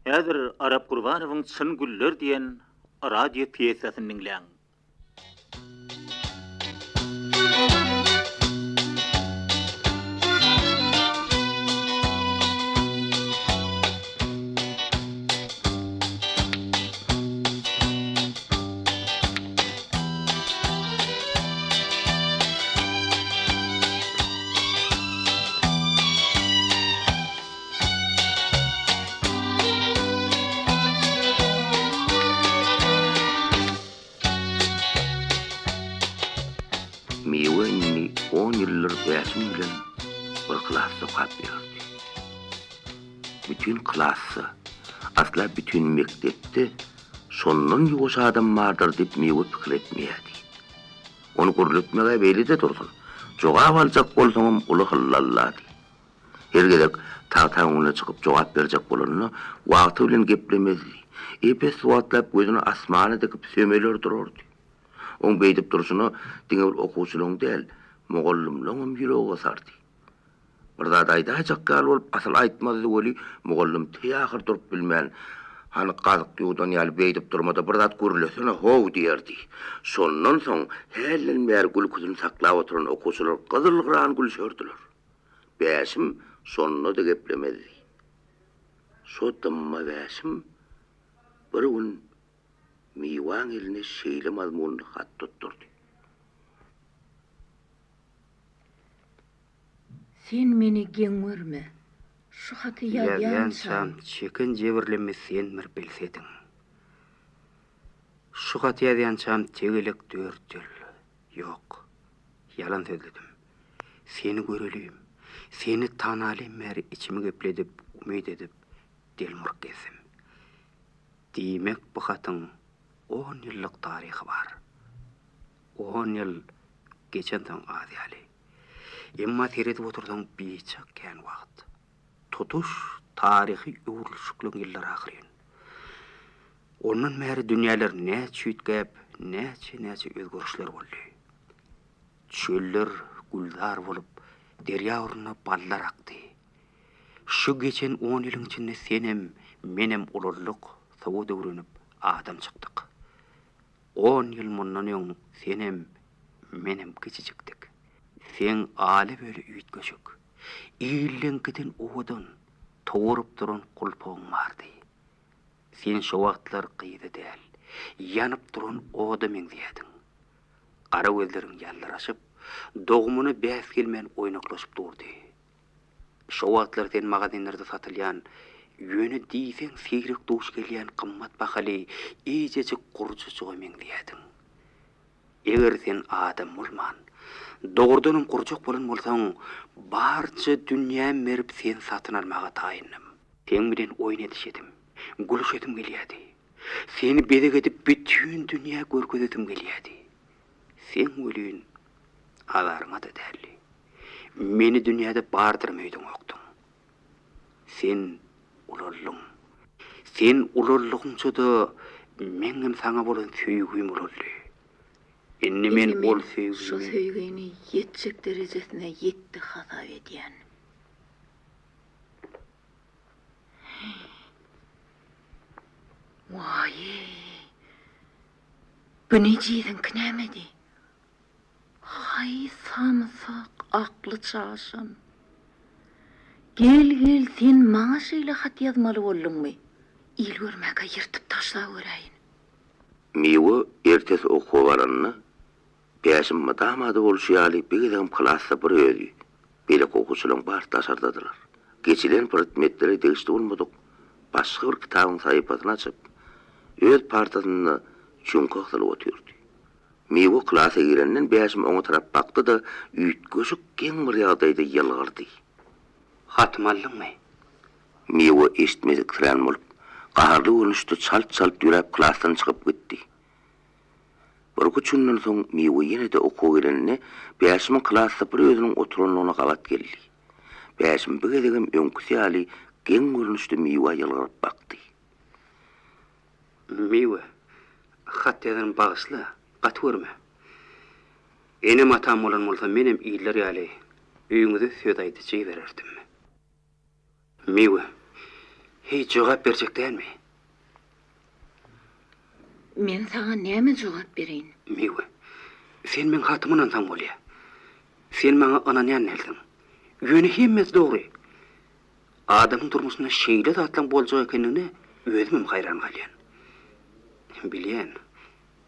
Häzir Arap Gurbanowyň Çyn güller diýen radio pýesasyny diňläň. Miwe indi on ýyldyr Bäşim bilen bir klasda okap ýördi. Bütin klasda, asla bütin mekdepde şondan ýuwaş adam bardyr diýip Miwe pikir etmeýärdi. Ony gürletmeg-ä beýle-de dursun, jogap aljak bolsaňam uly hyllallady. Her gezek tagta öňüne çykyp jogap berjek bolanda, wagty bilen geplemezdi. Ep-esli wagtlap gözüni asmana dikip sömeler durardy. Oň beýdip durşuna diňe bir okuwçylaryň däl, mugallymlaryňam ýüregi gysardy. Bir zat aýdaýjak ýaly bolup asyl aýtmazdy weli, mugallym teý-ahyr durup bilmän, Hany gazyk ýuwdan ýaly beýdip durma-da bir zat gürlesene how diýerdi. Şondan soň hälden bäri gülküsini saklap oturan okuwçylar gyzyl-gyran gülşerdiler. Bäşim şonda-da geplemezdi. Şo dymma Bäşim bir gün Miwaň eline şeýle mazmunly hat tutdurdy. Sen meni geň görme. Şu haty ýazýançam. Ýazýançam çeken jebirlimi sen bir bilsediň. Şu haty ýazýançam tegelek dört ýyl. Ýok. Ýalan sözledim. Seni görelim, seni tanalym bäri içimi gepledip, umyt edip, delmuryp gezdim. Diýmek bu hatyň on ýyllyk taryhy bar. On ýyl geçensoň az ýaly. Emma seredip otursaň biçak kän wagt. Tutuş taryhy öwrülişikligiň ýyllary ahyryn. Ondan bäri dünýäler näçe üýtgäp, näçe-näçe özgerişler boldy. Çöller gülzar bolup, derýa ugruna ballar akdy. Şu geçen on ýylyň içinde senem, menem ulaldyk, sowat öwrenip, adam çykdyk. On ýyl mundan öň senem, menem kiçijikdik. Seň ala-böle üýtgeşik, illeňkiden owadan, towaryp duran gulpagyň bardy. Sen şo wagtlar gyza däl, ýanyp duran oda meňzeýärdiň. Gara gözleriň ýaldyraşyp, dogumyna bäs gelmän oýnaklaşyp durdy. Şo wagtlar sen magazinlerde satylýan, ýöne diýseň seýrek duş gelýän gymmat bahaly eýjejik gurjajyga meňzeýärdiň. Eger sen adam bolman, dogrudanam gurjak bolan bolsaň, barja dünýämi berip seni satyn almaga taýyndym. Seň bilen oýun edişesim, gülüşesim gelýärdi. Seni bezeg edip bütin dünýä görkezesim gelýärdi. Seň welin azaryňa-da däldi. Meni dünýäde bardyrym öýdeňokdyň. Sen ulaldyň. Sen ulaldygyňça-da meňem saňa bolan söýgim ulaldy. Indi men Indi ol men şo söýgimi. söýgini ýetjek derejesine ýetdi hasap edýän. Waý-eý! Bu nejiziňki nämedi? Haý, samsyk, akly çaşan. Gel, gel, sen maňa şeýle hat ýazmaly bolduňmy? Il görmäkä ýyrtyp taşlawöräýin. Miwe ertesi okuwa baranda, Bäşim mydama-da bolşy ýaly bir gezegem klasda bir özi, beýleki okuwçylaryň barysy daşardadylar. Geçilen predmetlere degişli bolmadyk başga bir kitabyň sahypasyny açyp, öz partasynda çüňke gysylyp otyrdy. Miwe klasa girenden Bäşim oňa tarap bakdy-da, üýtgeşik geň bir ýagdaýda ýylgyrdy. Hatymy aldyňmy? Miwe eşitmediksirän bolup, gaharly görnüşde çalt-çalt ýöräp klasdan çykyp gitdi. Birküç günden soň Miwe ýene-de okuwa gelende, Bäşimiň klasda bir özüniň oturanlygyna gabat geldi. Bäşim bu gezegem öňküsi ýaly geň görnüşde Miwä ýylgyryp bakdy. Miwe, hat ýazanym bagyşla, gaty görme. Enem-atam bolan bolsa menem iller ýaly öýüňize söz aýdyjy ibererdim. Miwe. Heý, jogap berjek dälmi? Men saňa näme jogap bereýin? Miwe, sen meň hatyma ynansaň bolýa. Sen maňa ynanýan dälsiň. Ýöne hemmesi dogry. Adamyň durmuşynda şeýle zatlaň boljak ekenligine özümem haýran galýan. Bilýän,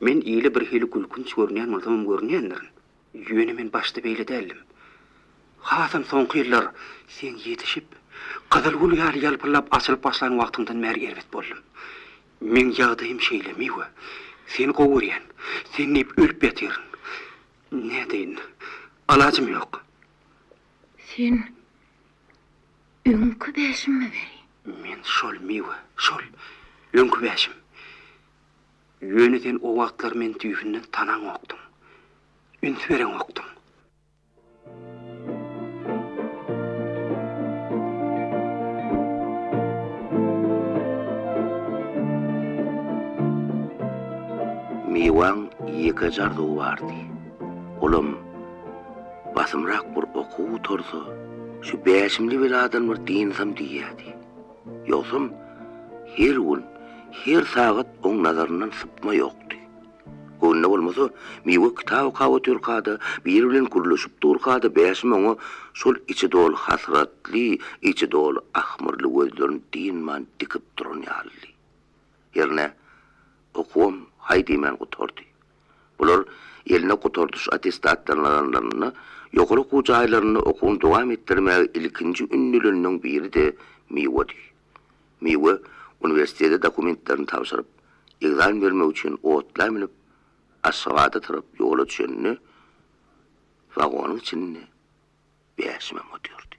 men ile birhili gülkünç görünýän bolsamam görünýändirin. Ýöne men başda beýle däldim. Hasam soňky ýyllar seň ýetişip, gyzylgül ýaly ýalpyldap açylyp başlan wagtyňdan bäri erbet boldum. Meň ýagdaýym şeýle, Miwe. Seni gowy görýän. Sen diýip ölüp ýatyryn. Nädeýin? Alajym ýok. Sen öňki Bäşimmi beri? Men şol, Miwe, şol. Öňki Bäşim. Ýöne sen o wagtlar meni düýbünden tanaňokdyň. Üns bereňokdyň. Miwaň ýekeje arzuwy bardy. Olam basymrak bir okuw gutarsa, şu bäşimli beladan bir dynsam diýýärdi. Ýogsam, her gün, her sagat oň nazaryndan sypma ýokdy. Göwnüne bolmasa, Miwe kitap okap otyrka-da, biri bilen gürleşip durka-da Bäşim oňa şol içi doly hasratly, içi doly ahmyrly gözlerini dynman dikip duran ýalydy. Hernä, okuwam haý diýmän gutardy. Bular eline gutardyş attestatlaryny alanlarynda, ýokary okuw jaýlarynda okuwyny dowam etdirmäge ilkinji ündelenleriň biri-de Miwedi. Miwe uniwersitete dokumentlerini tabşyryp, ekzamen bermek üçin otla münüp, Aşgabada tarap ýola düşende, wagonyň içinde Bäşimem otyrdy.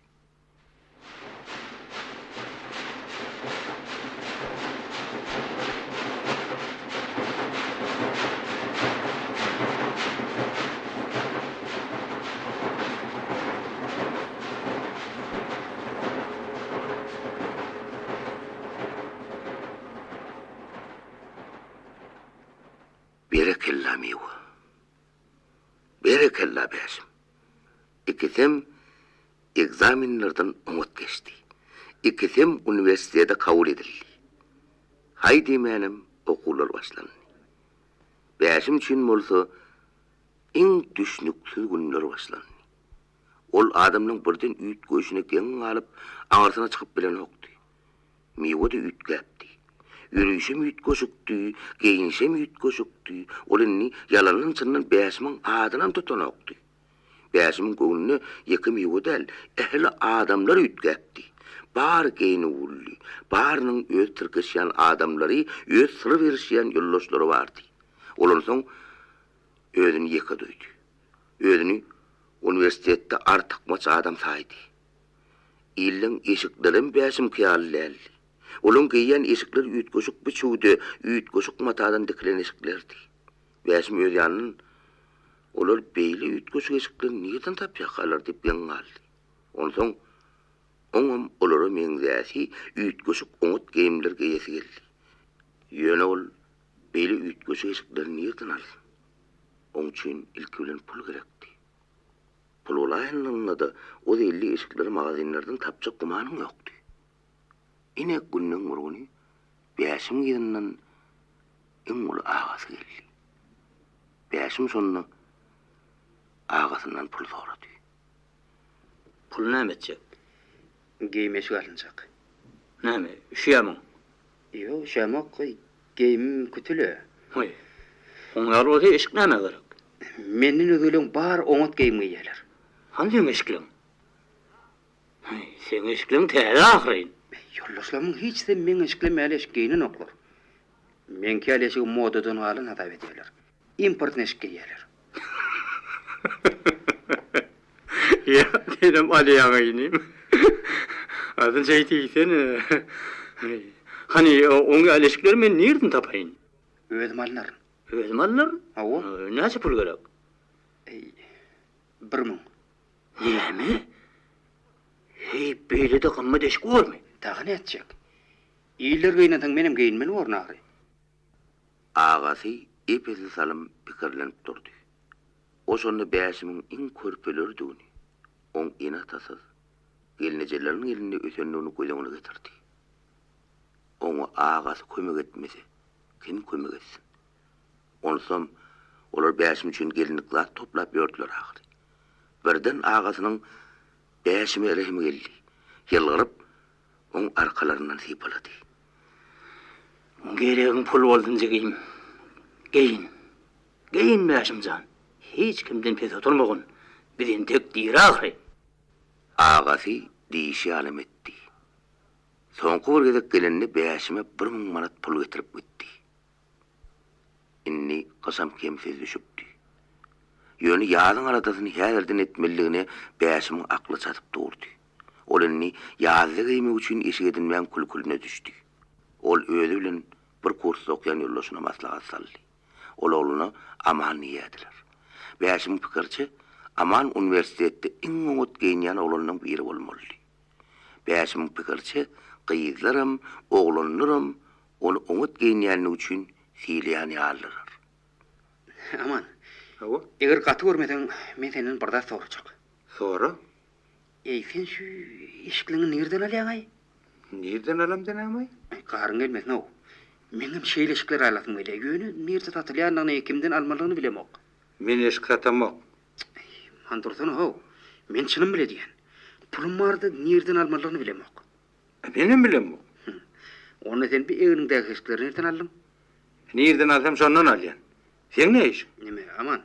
Berekella Miwa. Berekella Bäşim. Ikisem ekzamenlerden oňat geçdi. Ikisem uniwersitete kabul edildi. Haý diýmänem okuwlar başlandy. Bäşim üçin bolsa iň düşnüksiz günler başlandy. Ol adamlaň birden üýtgeýşine geň galyp, aňyrsyna çykyp bilenokdy. Miwe-de üýtgäpdi. Ýörişem üýtgeşikdi, geýnişem üýtgeşikdi. Ol indi ýalandan-çyndan Bäşimiň adynam tutanokdy. Bäşimiň göwnüne ýeke Miwe däl, ähli adamlar üýtgäpdi. Bary geýnüwli, barynyň öz tirkeşýän adamlary, öz syr berişýän ýoldaşlary bardy. Ol onsoň özüni ýeke duýdy. Özüni uniwersitetde artykmaç adam saýdy. Illeň eşiklerem Bäşimki ýaly däldi. Olaň geýýän eşikleri üýtgeşik biçüwde, üýtgeşik matadan dikilen eşiklerdi. Bäşim öz ýanyndan, Olar beýle üýtgeşik eşikleri nirden tapýarkalar diýip geň galdy. Onsoň oňam olara meňzäsi, üýtgeşik oňat geýimler geýesi geldi. Ýöne ol beýle üýtgeşik eşikleri nirden alsyn? Oň üçin ilki bilen pul gerekdi. Pul bolaýanlygynda-da o zeýilli eşikleri magazinlerden tapjak gümanyň ýokdy. Ine, günleň bir güni Bäşim yzyndan iň uly agasy geldi. Bäşim şonda agasyndan pul sorady. Puly näme etjek? Geýim-eşik alynjak. Näme, üşüýärmiň? Ýok, üşämok, geýimim kütüle. Haý, oň ýaly bolsa eşik nämä gerek? Menden özgeleň bary oňat geýim geýýärler. Hany seň eşikleň? Haý, seň eşikleň täze ahyryn. Ýoldaşlarymyň hiçisem meň eşiklem ýaly eşik geýnenoklar. Meňki ýaly eşigi modadan galan hasap edýärler. Importny eşik geýýärler. Ýa, senem alýaň-a inim. Asyl şeý diýsene. Hany, oň ýaly eşikleri men nirden tapaýyn? Özüm alnaryn. Özüm alnaryn? Hawa. Näçe pul gerek? Eý, 1000. Näme? Heý, beýle-de gymmat eşik bormy? Dagy nätjek? Iller geýnensoň menem geýinmeli borun ahyry. Agasy ep-esli salym pikirlenip durdy. O şonda Bäşimiň iň körpeleridigini, oň ene-atasyz, gelnejeleriniň elinde ösendigini göz öňüne getirdi. Oňa agasy kömek etmese, kim kömek etsin? Onsam, olar Bäşim üçin gelinlik zat toplap ýördüler ahyry. Birden agasynyň Bäşime rehimi geldi. Ýylgyryp, oň arkalaryndan sypalady. Geregiň pul bolsun jigim. Geýin. Geýin Bäşim jan. Hiç kimden pes oturmagyn. Biz entek diri ahyry. Agasy diýşi ýalam etdi. Soňky bir gezek gelende Bäşime 1000 manat pul getirip gitdi. Indi gyşam kemsiz düşüpdi. Ýöne ýazyň aladasyny häzirden etmelidigine Bäşimiň akly çatyp durdy. Ol indi ýazda geýmek üçin eşik edinmäň kül-külüne düşdi. Ol özi bilen bir kursda okaýan ýoldaşyna maslahat saldy. Ol ogluna Aman diýýärdiler. Bäşimiň pikiriçe, Aman uniwersitetde iň oňat geýinýän oglanlaryň biri bolmalydy. Bäşimiň pikiriçe, gyzlaram, oglanlaram ony oňat geýinýänligi üçin sylaýan ýalydylar. Aman. Hawa. Eger gaty görmeseň, men senden bir zat sorajak. Sora. Eý, sen şu eşikleňi nirden alýaň-aý? Nirden alamda näme-aý? Aý, garyň gelmesin-ow. Meňem şeýle eşikler alasym gelýär. Ýöne nirde satylýandygyny, kimden almalydygyny bilemok. Men eşik satamok. Eý, han dursana-how. Men çynym bile diýýän. Pulum bardy, nirden almalydygyny bilemok. Menem bilemok. Onda sen bi egniňdäki eşikleri nirden aldyň? Nirden alsam şondan alýan. Seň ne işiň? Neme, Aman?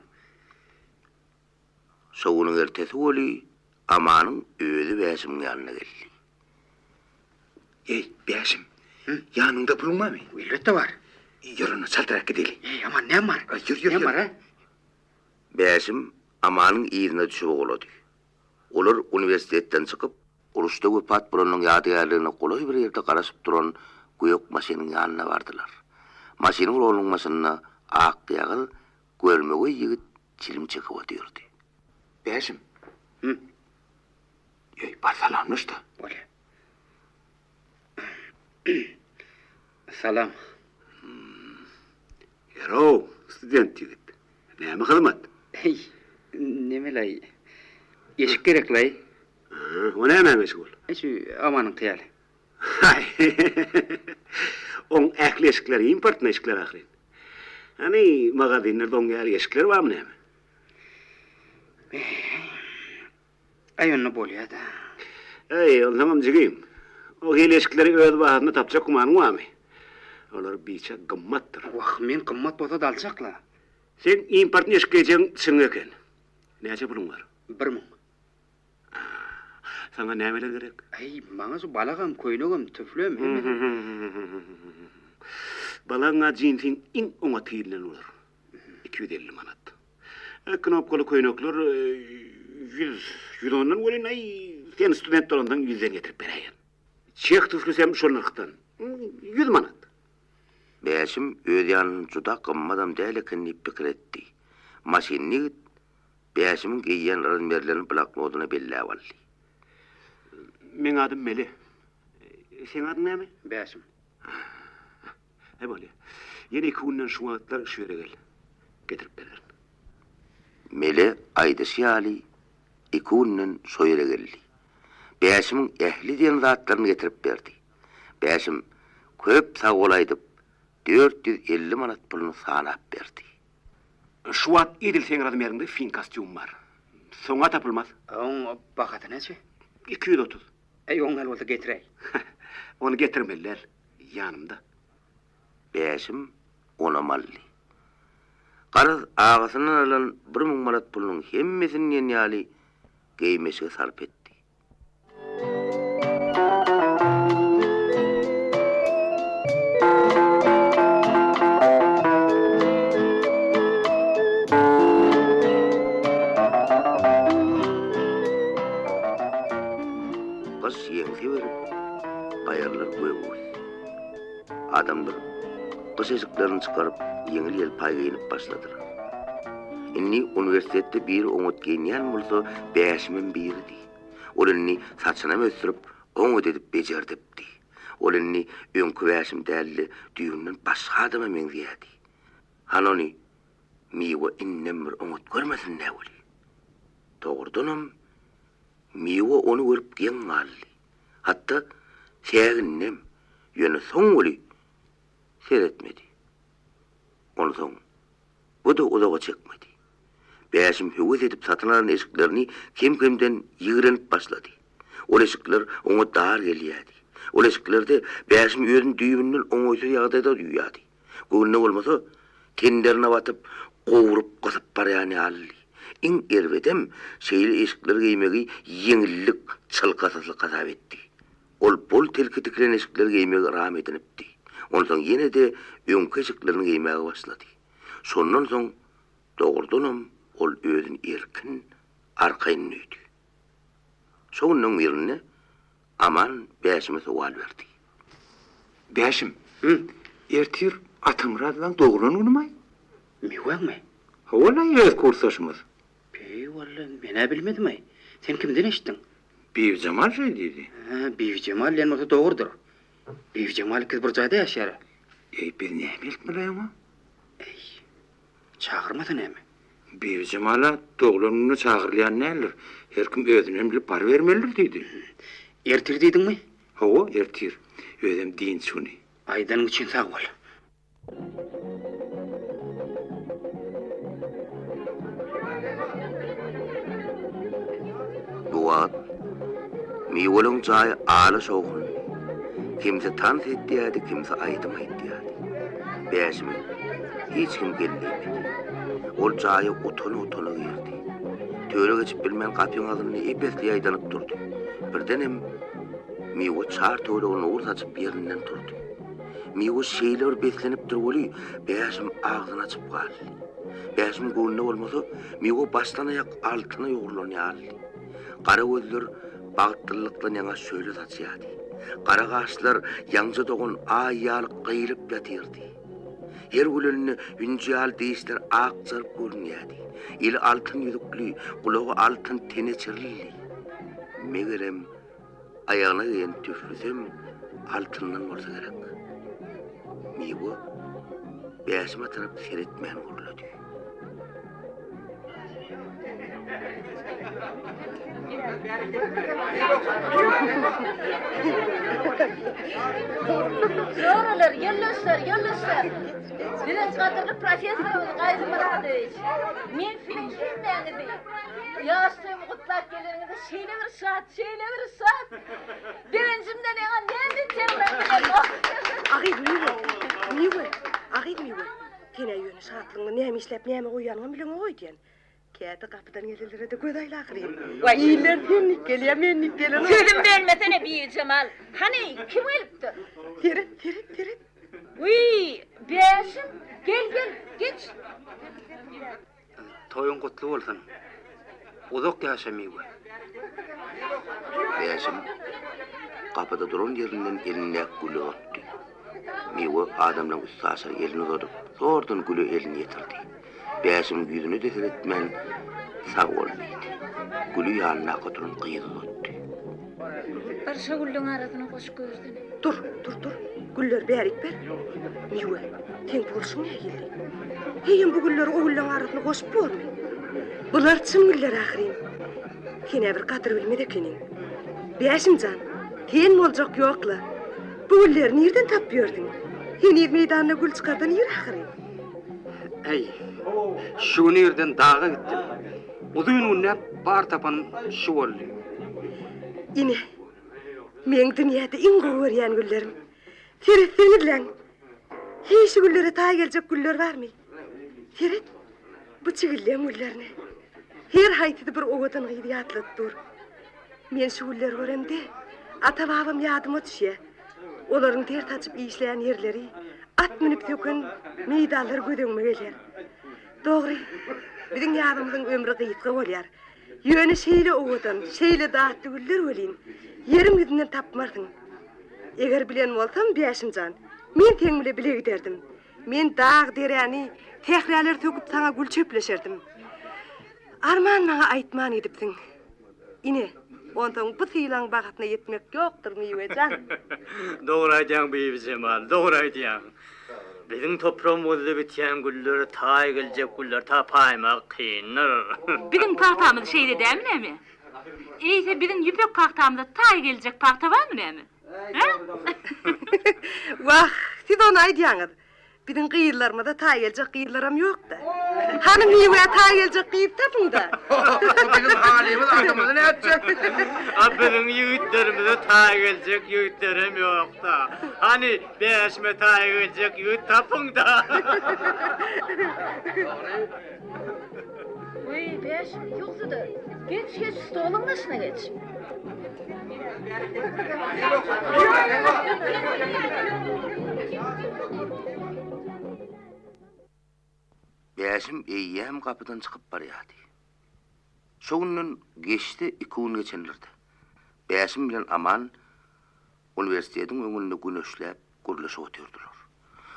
Şo günüň ertesi weli Amanyň özi Bäşimiň ýanyna geldi. Eý, Bäşim, ýanyňda puluň barmy? Elbetde bar. Ýör onda, çaltrak gideli. Eý, Aman, näme bar? Ýör, ýör, Näme bar, ýör. a? Bäşim Amanyň yzyna düşüp ugrady. Olar uniwersitetden çykyp, uruşda wepat bolanyň ýadygärligine golaý bir ýerde garaşyp duran gök maşynyň ýanyna bardylar. Maşynyň rolunyň başynda akýagyz, görmegeý ýigit çilim çekip otyrdy. Bäşim. Hü? Eý, bar salamlaş-da. Bolýa. Salam. Ýer-ow, student ýigit. Näme hyzmat? Eý, neme-laý, eşik gerek-laý. Hä, o nämäň eşigi ol? Eý, şu Amanyňky ýaly. Haý, oň ähli eşikleri importnyý eşikler ahyryn. Hany, magazinlerde oň ýaly eşikler barmy näme? Aý, onda bolýa-da. Eý, onsoňam jigim, o hili eşikleri öz bahasynda tapjak gümanyň barmy? Olar biçak gymmatdyr. Wah, men gymmat bolsa-da aljak-la. Seň importnyý eşik geýjegiň çynyň eken. Näçe puluň bar? 1000. Saňa nämeler gerek? Aý, maňa şu balagam, köýnegem, tüflem, hemmesi. Balagyň-a jinsiň iň oňat hilinden bolar. 250 manat. Knopkaly köýnekler ýüz, ýüz ondan welin, aý, sen student bolansoň ýüzden getirip beräýen. Çeh tüflüsem şol nyrhdan. Ýüz manat. Bäşim öz ýanyndan juda gymmadam däl eken diýip pikir etdi. Maşynly ýigit Bäşimiň geýýän razmerlerini bloknodyna belläp aldy. Meň adym Mele. Seň adyň näme? Bäşim. Hä, bolýa. Ýene iki günden şu wagtlar şu ýere gel. Getirip bererin. Mele aýdyşy ýaly, iki günden şo ýere geldi. Bäşimiň ähli diýen zatlaryny getirip berdi. Bäşim, köp sag bol aýdyp, 450 manat puluny sanap berdi. Şu wagt edil seň razmeriňde fin kostýum bar. Soňa tapylmaz. Oň bahasy näçe? 230. Äý, oň ýaly bolsa getiräý. Ony getirmeli däl. Ýanymda. Bäşim onam aldy. Garaz, agasyndan alan 1000 manat pulunyň hemmesini diýen ýaly geýim-eşige sarp etdi. Gyş ýeňse berip, baýyrlar gök öwüsdi. Adamlar gyş eşiklerini çykaryp, ýeňil-ýelpaý geýnip başladylar. Indi uniwersitetde biri oňat geýinýän bolsa, Bäşimem biridi. Ol indi saçynam ösdürip, oňat edip bejerdipdi. Ol indi öňki Bäşim däl-de, düýbünden başga adama meňzeýärdi. Hany ony Miwe indem bir oňat görmesin-dä weli. Dogrudanam, Miwe ony görüp geň galdy. Hatda sägindem. Ýöne soň weli seretmedi. Onsoň bu-da uzaga çekmedi. Bäşim höwes edip satyn alan eşiklerini kem-kemden ýigrenip başlady. Ol eşikler oňa dar gelýärdi. Ol eşiklerde Bäşim özüni düýbünden oňaýsyz ýagdaýda duýýardy. Göwnüne bolmasa, tenlerine batyp, gowrup, gysyp barýan ýalydy. Iň erbedem, şeýle eşikleri geýmegi ýeňillik, çylkasyzlyk hasap etdi. Ol bol-telki tikilen eşikleri geýmegi ram edinipdi. Onsoň ýene-de öňki eşiklerini geýmäge başlady. Şondan soň, dogrudanam, ol özüni erkin, arkaýyn duýdy. Şo günleň birinde Aman Bäşime sowal berdi. Bäşim, ertir Atamyrat bilen doglan günümaý? Miweňmi? Hawa-laý, öz kursdaşymyz. Beý, walla, men-ä bilmedim-aý. Sen kimden eşitdiň? Bibijemal şeý diýdi. Hä, Bibijemal diýen bolsa dogrudyr. Bibijemal ikiz bir jaýda ýaşaýar-a. Eý, biz näme eltmeli-aý oňa? Eý, çagyrmasa näme? Bibijemal-a doglan gününe çagyrylýan däldir. Her kim özünden bilip barybermelidir diýdi. Ertir diýdiňmi? Hawa, ertir. Özem dynç güni. Aýdanyň üçin sag bol. Bu wagt Miweliň jaýy ala şowhundy. Kimsi tans edýärdi, kimsi aýdym aýdýardy. Bäşime hiç kim gel diýmedi. Ol jaýa utana-utana girdi. Töre geçip bilmän gapyň agzynda ep-esli ýaýdanyp durdy. Birdenem Miwe çar töwerege nur saçyp ýerinden turdy. Miwe şeýle bir beslenipdir weli, Bäşim agzyny açyp galdy. Bäşimiň göwnüne bolmasa, Miwe başdan-aýak altyna ýugrulan ýalydy. Gara gözler bagtlylykdan ýaňa şöhle saçýardy. Gara gaşlar ýaňja dogan aý ýaly gyýlyp ýatyrdy. Her gülende hünji ýaly dişler akjaryp görünýärdi. Eli altyn ýüzükli, gulagy altyn teneçirlidi. Megerem, Aýagyna geýen tüflüsem altyndan bolsa gerek. Miwe Bäşime tarap seretmän gürledi. Joralar, ýoldaşlar, ýoldaşlar! Biziň gadyrly professorymyz Gaýgy Myradowiç, men siziň hemmäňizi ýaş toýumy gutlap geleniňize şeýle bir şat, şeýle bir şat! Begenjimden ýaňa näme etjegimem bilemok. Agyz miwe, miwe, agyz miwe. Sen-ä ýöne şatlygyňda näme işläp, näme goýýanyňam bileňok öýdýän. Käte gapydan gelenlere-de göz aýla ahyryn. Iller senlik gelýär, menlik gelenok. Sözüm bölmesene, Bibijemal. Hany, kim gelipdir? Seret, seret, seret. Wiý, Bäşim, gel, gel, geç. Toýuň gutly bolsun. Uzak ýaşa Miwe. Bäşim gapyda duran ýerinden elindäki güli uzatdy. Miwe adamlaryň üstaşyr elini uzadyp, zordan güle elini ýetirdi. Bäşimiň ýüzüne-de seretmän, Sag bol diýdi. Güli ýanyndaky oturan gyza uzatdy. Bir şo güllüň arasyna goşup görsene. Dur, dur, dur. Gülleri bärik ber. Miwe, seň bolşuň nähili? Heýem bu gülleri o gülleň arasyna goşup bormy? Bular çyn güller ahyryn. Sen-ä bir gadyr bilmez ekeniň. Bäşim jan, sen boljak ýok-la. Bu gülleri nirden tapyp ýörsüň? Heniz meýdanda gül çykardan ir ahyryn. Äý, şu gün irden daga gitdim. Uzyn günläp bar tapanym şu boldy. Ine, meň dünýäde iň gowy görýän güllerim. Seretseňizläň, heý şu güllere taý geljek güller barmy? Seret, bu çigilleň güllerine. Her haýsysy bir owadan gyzy ýatladyp dur. Men şu gülleri göremde, ata-babam ýadyma düşýär. Olaryň ter saçyp işlän ýerleri, at münüp söken meýdanlary göz öňüme gelýär. Dogry, biziň ýazymyzyň ömri gysga bolýar. Ýöne şeýle owadan, şeýle datly güller welin, ýeriň ýüzünden tapmarsyň. Eger bilen bolsam, Bäşim jan, men seň bile bile giderdim. Men dag-deräni, sähralary söküp saňa gül çöpleşerdim. Arman maňa aýtman gidipsiň. Ine, onsoň bu sylagyň bahasyna ýetmek ýokdur, Miwe jan. Dogry aýdýaň, Bibijemal, dogry aýdýaň. Biziň topragymyzda bitýän güllere taý geljek güller tapaýmak kyndyr. Biziň pagtamyz şeýle dälmi näme? Eýse biziň ýüpek pagtamyza taý geljek pagta barmy näme? Hä? Wah, siz ony aýdýaňyz. Biziň gyzlarymyza taý geljek gyzlaram ýok-da. Hany Miwä taý geljek gyz tapyň-da. Biziň halymyz adamyzy nätjek? A biziň ýigitlerimize taý geljek ýigitlerem ýok-da. Hany Bäşime taý geljek ýigit tapyň-da. Wiý, Bäşim, ýogsa-da, geç, geç, stoluň başyna geç. Bäşim eýýäm gapydan çykyp barýardy. Şo günden geçdi iki gün geçenlerde. Bäşim bilen Aman uniwersitetiň öňünde güneşläp gürleşip otyrdylar.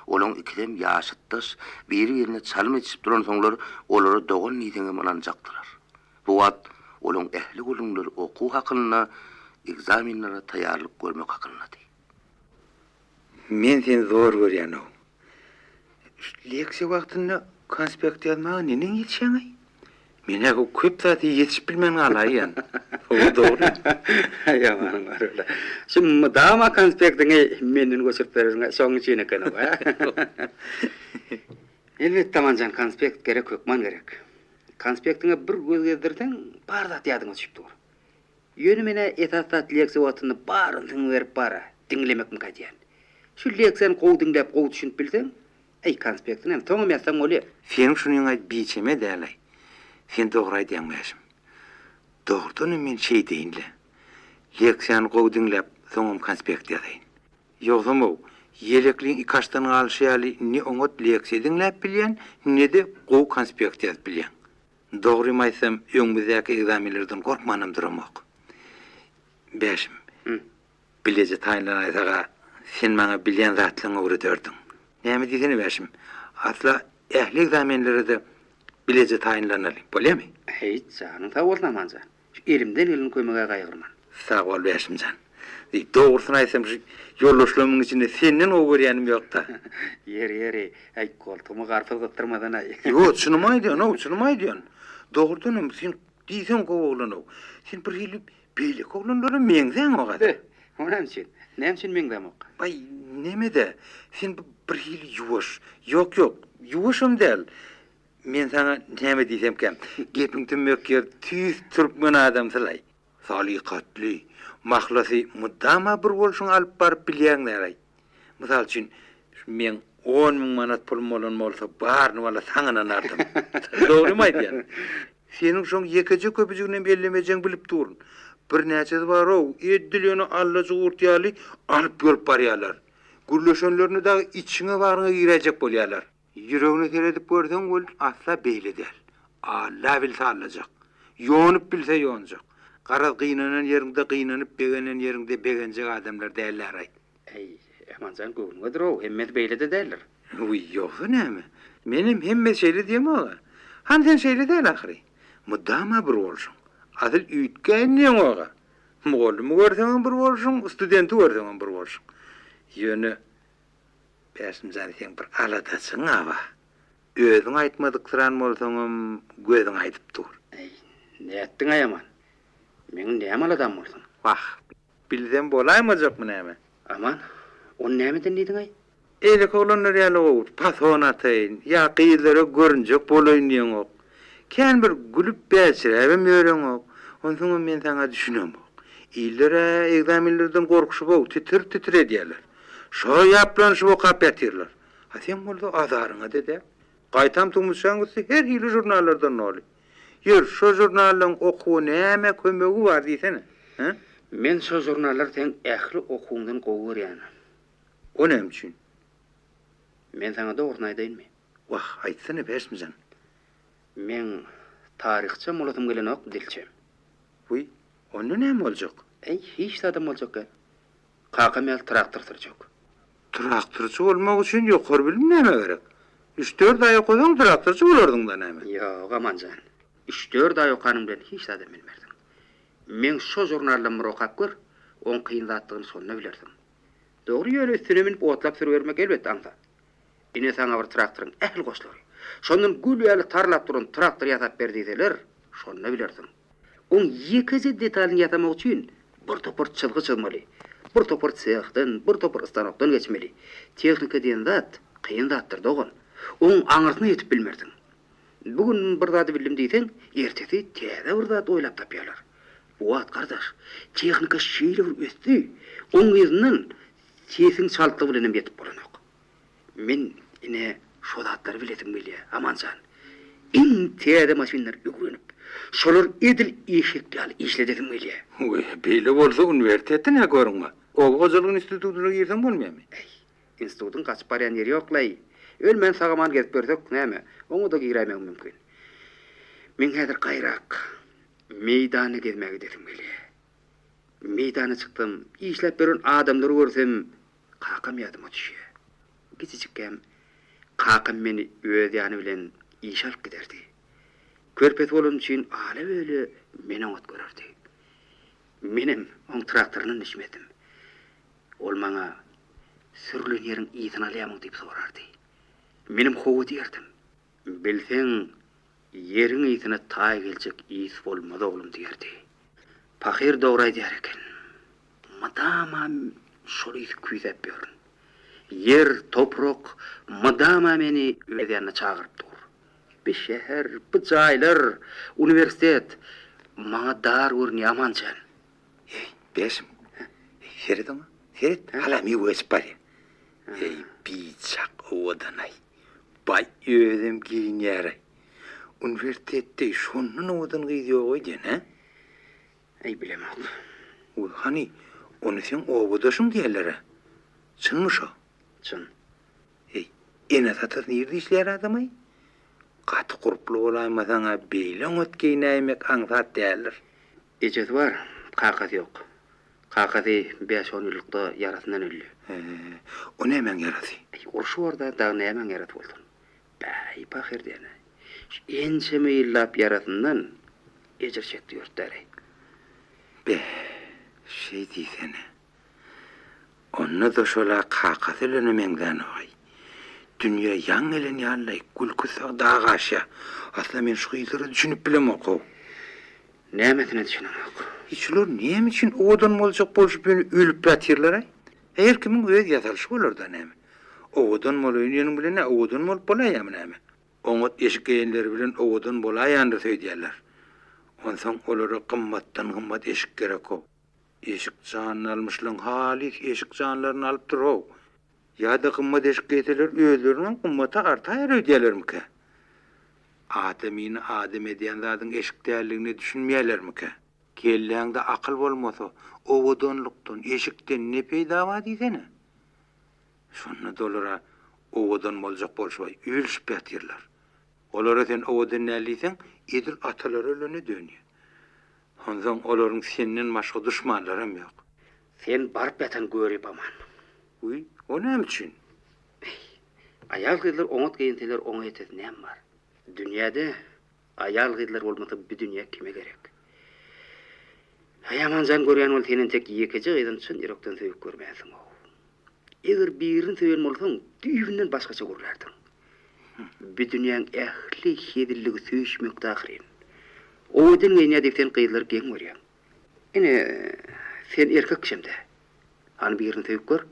Olaň ikisem ýaşytdaş, biri-birine çalym edişip duransoňlar, olara dogan diýseňem ynanjakdylar. Bu wagt olaň ähli gürrüňleri okuw hakynda, ekzamenlere taýýarlyk görmek hakyndady. Men seni zor görýän-ow. Şu leksiýa wagtynda konspekt ýazmaga neneň ýetişýäň-aý? Men-ä köp zady ýetişip bilmän galaýýan. Hawa, dogry. Ýamanyň bar öle. Şu mydama konspektiňi menden göçürip berersiň-ä, şoň üçin eken-ow, hä? Elbetde, Amanjan, konspekt gerek, hökman gerek. Konspektiňe bir göz gezdirseň, bar zat ýadyňa düşüp dur. Ýöne men-ä esasy zat leksiýa wagtynda bar ünsüňi berip bar-a, diňlemekmika diýýän. Şu leksiýany gowy diňläp, gowy düşünip bilseň, äý, konspektinem soňam ýazsaň bolýar. Seniň şunyňaý biçeme däl-aý. Sen dogry aýdýaň, Bäşim. Dogrudanam men şeýdeýin-le. Leksiýany gowy diňläp, soňam konspekt ýazaýyn. Ýogsam-ow, ýelekliň ikaçdan galyşy ýaly ne oňat leksiýa diňläp bilýän, ne-de gowy konspekt ýazyp bilýäň. Dogrymy aýtsam, öňümizdäki ekzamenlerden gorkmanam duramok. Bäşim, bileje taýynlanaýsag-a, sen maňa bilýän zatlaryňy öwrederdiň. Näme diýsene, Bäşim, asla ähli ekzamenlere-de bileje taýynlanaly, bolýamy? Heý, janyň sag bolsun, Amanjan. Şu elimden gelen kömege gaýgyrman. Sag bol Bäşimjan. Dogrusyny aýtsam şu ýoldaşlarymyň içinde senden gowy görýänim ýok-da. Ýeri, ýeri, äý, goltugyma garpyz gysdyrmasana-aý. Ýok, çynymy aýdýan-ow, çynymy aýdýan. Dogrudanam, sen diýseň gowy oglan-ow. Sen birhili beýleki oglanlara meňzäňok-a. Be, o näme üçin? Näme üçin meňzämok? Baý, neme-dä, sen birhili ýuwaş. Ýok, ýok, ýuwaşam däl. Men saňa näme diýsemkäm, gepiň tümmek ýeri tüýs türkmen adamsylaý. Salykatly, mahlasy mydama bir bolşuňy alyp baryp bilýäň dälaý. Mysal üçin, şu meň 10 müň manat pulum bolan bolsa, baryny walla saňa ynanardym. Dogrymy aýdýan? Seniň şoň ýekeje köpüjiginem ellemejegiňi bilip durun. Birnäçesi bar-ow, edil ýöne allajy gurt ýaly alyp görüp barýarlar. Gürleşenlerinde dagy içiňe-bagryňa giräýjek bolýarlar. Ýüregine seredip görseň welin asla beýle däl. Alla bilse allajak. Ýonup bilse ýonjak. Garaz gynanan ýeriňde gynanyp begenen ýeriňde begenjek adamlar dälläraý. Äý, Amanjan göwnüňedir-ow, hemmesi beýle-de däldir. Wiý, ýogsa näme? Menem hemmesi şeýle diýemog-a. Hany sen şeýle däl ahyry. Mydama bir bolşuň. Asyl üýtgäýin diýeňog-a. Mugallymy görseňem bir bolşuň, studenti görseňem bir bolşuň. Ýöne Bäşimjan seň bir aladaçyň-a bar. Özüň aýtmadyksyran bolsaňam, gözüň aýdyp dur. Äý, nätdiň-aý Aman? Meň näme aladam bolsun? Wah, bilsem bolaýmajakmy näme? Aman, ony nämeden diýdiň-aý? Eýleki oglanlar ýaly gowy fason ataýyn ýa gyzlara görünjek bolaýyn diýeňok. Kän bir gülüp bälçiräbem ýöreňok. Onsoňam men saňa düşünemok. Iller-ä ekzamenlerden gorkuşyp-ow, titir-titir edýärler. Şo ýaplanyşyp okap ýatyrlar. A seň bolsa azaryňa-da däl. Gaýtam tumşugaň üsti her hili žurnallardan doly. Ýör, şo žurnallaryň okuwa näme kömegi bar diýsene, hä? Men şo žurnallary seň ähli okuwyňdan gowy görýän. O näme üçin? Men saňa dogrusyny aýdaýynmy? Wah, aýtsana, Bäşimjan. Meň taryhçam bolasym gelenok, dilçem. Wiý, onda näme boljak? Äý, hiç zadam boljak däl. Kakam ýaly traktor sürjek. Traktorçy bolmak üçin ýokary bilim nämä gerek? Üç-dört aý okasaň traktorçy bolardyň-da näme? Ýok, Amanjan. Üç-dört aý okanyň bilen hiç zadam bilmersiň. Meň şo žurnaldan bir okap gör, oň kyn zatdygyny şonda bilersiň. Dogry, ýöne üstüne münüp otlap sürübermek elbetde aňsat. Ine saňa bir traktoryň ähli goşlary. Şondan gül ýaly tarlap duran traktor ýasap ber diýseler, şonda bilersiň. Oň ýekeje detalyny ýasamak üçin bir topar çyzgy çyzmaly. Bir topar sehden, bir topar stanokdan geçmeli. Tehnika diýen zat kyn zatdyr, dogan. Oň aňyrsyna ýetip bilmersiň. Bu gün bir zady bildim diýseň, ertesi täze bir zat oýlap tapýarlar. Bu wagt gardaş, tehnika şeýle bir ösdi, oň yzyndan sesiň çaltlygy bilenem ýetip bolanok. Men ine şo zatlary bilesim gelýär, Amanjan. Iň täze maşynlary öwrenip, şolary edil eşek ýaly işledesim gelýär. Weý, beýle bolsa uniwersitetde nä görüňňä? Oba hojalyk institutyna girseň bolmaýarmy? Äý, institutyň gaçyp barýan ýeri ýok-laý. Ölmän sag-aman gezip ýörsek, näme, oňa-da giräýmegim mümkin. Meň häzir gaýrak meýdana gezmäge gidesim gelýär. Meýdana çyksam, işläp ýören adamlary görsem, kakam ýadyma düşýär. Kiçijikkäm kakam meni öz ýany bilen işe alyp giderdi. Körpesi bolanym üçin ala-böle meni oňat görerdi. Menem oň traktoryndan düşmezdim. Ol maňa, Sürlen ýeriň ysyny alýamyň diýip sorardy. Menem hawa diýerdim. Bilseň, ýeriň ysyna taý geljek ys bolmaz oglum diýerdi. Pahyr dogry aýdýar eken. Mydama şol ysy küýsäp ýörün. Ýer, toprak mydama meni öz ýanyna çagyryp dur. Bi şäher, bu jaýlar, uniwersitet maňa dar görünýär Amanjan. Eý, Bäşim, eý, seret oňa, seret, hala miwe geçip barýar. Eý, biçak owadan-aý. Baý, özem geýinýär-aý. Uniwersitetde şondan owadan gyz ýok öýdýän, hä? Eý, bilemok. Wiý, hany, ony seň obadaşyň diýýärler-ä. Çynmy şo? Çyn. Eý, enesi-atasy nirde işleýär adam-aý? Gaty gurply bolaýmasaň-a beýle oňat geýnäýmek aňsat däldir. Ejesi bar, kakasy ýok. Kakasy bäş-on ýyllykda ýarasyndan öldi. He, o nämäň ýarasy? Eý, uruş borda, dagy nämäň ýarasy bolsun. Bäý, pahyr diýene. Şu ençeme ýyllap ýarasyndan ejir çekdi ýörtdäri. Be, şeý diýsene. Onda-da şol-a kakasy ölene meňzänok-aý. Dünýä ýaň gelen ýaly-laý, gülküsi dag aşýa. Asla men şu gyzlara düşünip bilemok-ow. Nämesine düşüneňok? Eý, şular näme üçin owadan boljak bolşup ýöne ölüp ýatyrlar-aý? Her kimiň öz ýasalyşy bolar-da näme. Owadan bolaýyn diýeniň bilen nä owadan bolup bolaýýamy näme? Oňat eşik geýenleri bilen owadan bolaýandyr öýdýärler. Onsoň olara gymmatdan-gymmat eşik gerek-ow. Eşik janyny almyşlaň halys eşik janlaryny alypdyr-ow. Ýa-da gymmat eşik geýseler özleriniňem gymmaty artaýar öýdýärlermikä? Adamyny adam edýän zadyň eşik däldigine düşünmeýärlermikä? Kelläňde akyl bolmasa, owadanlykdan, eşikden ne peýda bar diýsene? Şonda-da olar-a owadan boljak bolşup ölüşip ýatyrlar. Olara sen owadan däl diýseň, edil atalary ölene dönýär. Onsoň olaryň senden başga duşmanlaram ýok. Sen baryp ýatan görip aman. Wiý, o näme üçin? Eý, aýal-gyzlar oňat geýinseler oňa ýetesi näme bar? Dünýäde aýal-gyzlar bolmasa bu dünýä kime gerek? Aý Amanjan görýän bol sen entek ýekeje gyzam çyn ýürekden söýüp görmänsiň-ow. Eger birini söýen bolsaň düýbünden başgaça gürlärdiň. Bi dünýäň ähli hezilligi söýüşmekde ahyryn. Owadan geýinýär diýip sen gyzlary geň görýäň. Ine, sen erkek kişem-dä. Hany birini söýüp gör.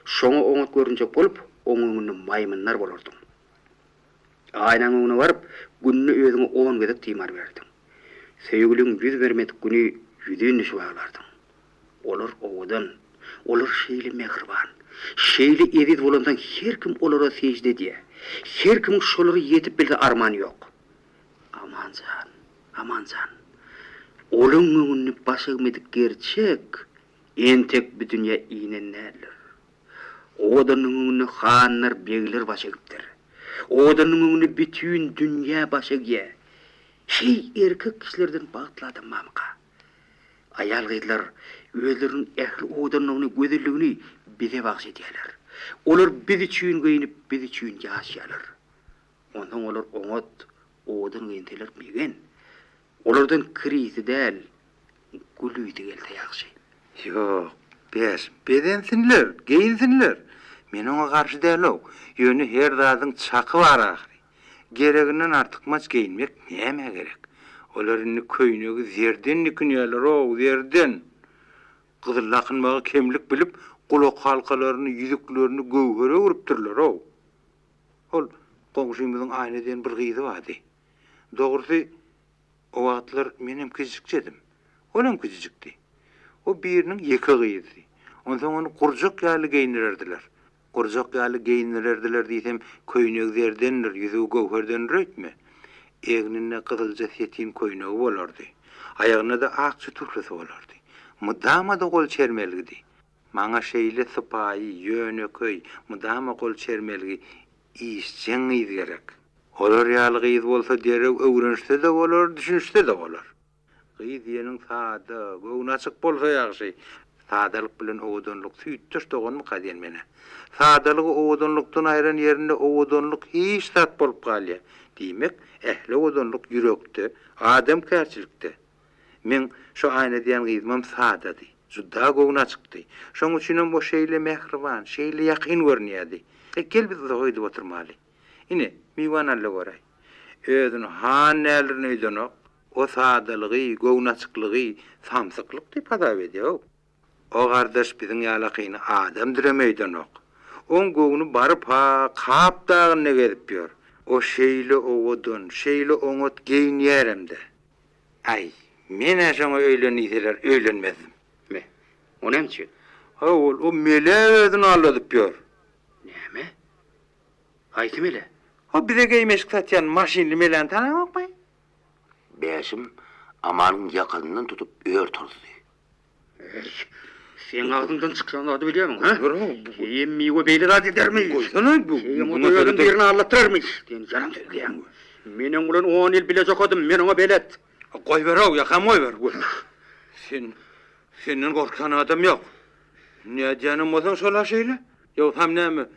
Şoňa oňat görünjek bolup, oň öňünde maýmynlar bolardyň. Aýnaň öňüne baryp, günde özüňe on gezek timar bererdiň. Söýgüliň ýüz bermedik güni ýüzin düşüp aglardyň. Olar owadan, olar şeýle mähriban, şeýle eziz bolansoň her kim olara sežde edýär. Her kimiň şolara ýetip bilse armany ýok. Aman jan, Aman jan. Olaň öňünde baş egmedik gerçek entek bu dünýä inen däldir. Owadanyň öňünde hanlar, begler baş egipdir. Owadanyň öňünde bütin dünýä baş egýär. Şeý erkek kişilerden bagtly adam barmyka? Aýal-gyzlar özleriniň ähli owadanlygyny, gözelligini bize bagyş edýärler. Olar biz üçin geýnip, biz üçin ýaşaýarlar. Onsoň olar oňat, owadan geýinseler begen. Olardan kir ysy däl, gül ysy gelse ýagşy. Ýok, Bäş, bezensinler, geýinsinler. Men oňa garşy däl-ow. Ýöne her zadyň çaky bar ahyry. Gereginden artykmaç geýinmek nämä gerek? Olar indi köýnegi zerden dikinýärler-ow, zerden! Gyzyl dakynmagy kemlik bilip, gulakhalkalaryny, ýüzüklerini göwhere öwrüpdirler-ow. Hol, goňşymyzyň Aýna diýen bir gyzy bardy. Dogrusy, o wagtlar menem kiçijikjedim. Olam kiçijikdi. O biriniň ýeke gyzydy. Onsoň ony gurjak ýaly geýindirerdiler. Gurjak ýaly geýindirerdiler diýsem, köýnegi zerdendir, ýüzügi göwherdendir öýtme. Egninde gyzylja setin köýnegi bolardy. Aýagynda-da akja tuflysy bolardy. Mydama-da gol çermelgidi. Maňa şeýle sypaýy, ýönekeý, mydama gol çermelgi, işjeň gyz gerek. Olar ýaly gyz bolsa derrew öwrenişse-de bolar, düşünişse-de bolar. Gyz diýeniň sada, göwnaçyk bolsa ýagşy. Sadalyk bilen owadanlyk süýtdeş doganmyka diýen men-ä. Sadalygy owadanlykdan aýran ýerinde owadanlyk hiç zat bolup galýar. Diýmek, ähli owadanlyk ýürekde, adamkärçilikde. Meň şo Aýna diýen gyzymam sadady. Juda göwnaçykdy. Şoň üçinem o şeýle mähriban, şeýle ýakyn görünýärdi. E, gel biz uzaga gidip oturmaly. Ine, Miwany al-da göräý. Özüni han däldirin öýdenok. O sadalygy, göwnaçyklygy samsyklyk diýip hasap edýär-ow. O gardaş biziň ýalakyny adamdyrem öýdenok. Oň göwni baryp-ha Kap dagynda gezip ýör. O şeýle owadan, şeýle oňat geýinýärem-dä. Aý, men-ä şoňa öýlen diýseler, öýlenmezdim. Me, o näme üçin? Haý, ol, o mele özüni aldadyp ýör. Näme? Haýsy mele? Ho, bize geýim-eşik satýan maşynly meläni tanaňokmy? Bäşim Amanyň ýakasyndan tutup ör turuzdy. Eý, seň agzyňdan çykýan zady bilýärmiň, hä? Heýem Miwe beýle zat edermi? Goýsana, bu. Heýem o-da özüni birine aldatdyrarmy? Sen ýalan sözleýäň. Men oň bilen on ýyl bileje okadym, men oňa belet. Goýber-ow, ýakamy goýber. Sen, senden gorkýan adam ýok. Nädýänem bolsaň şol-a şeýle. Ýogsam näme,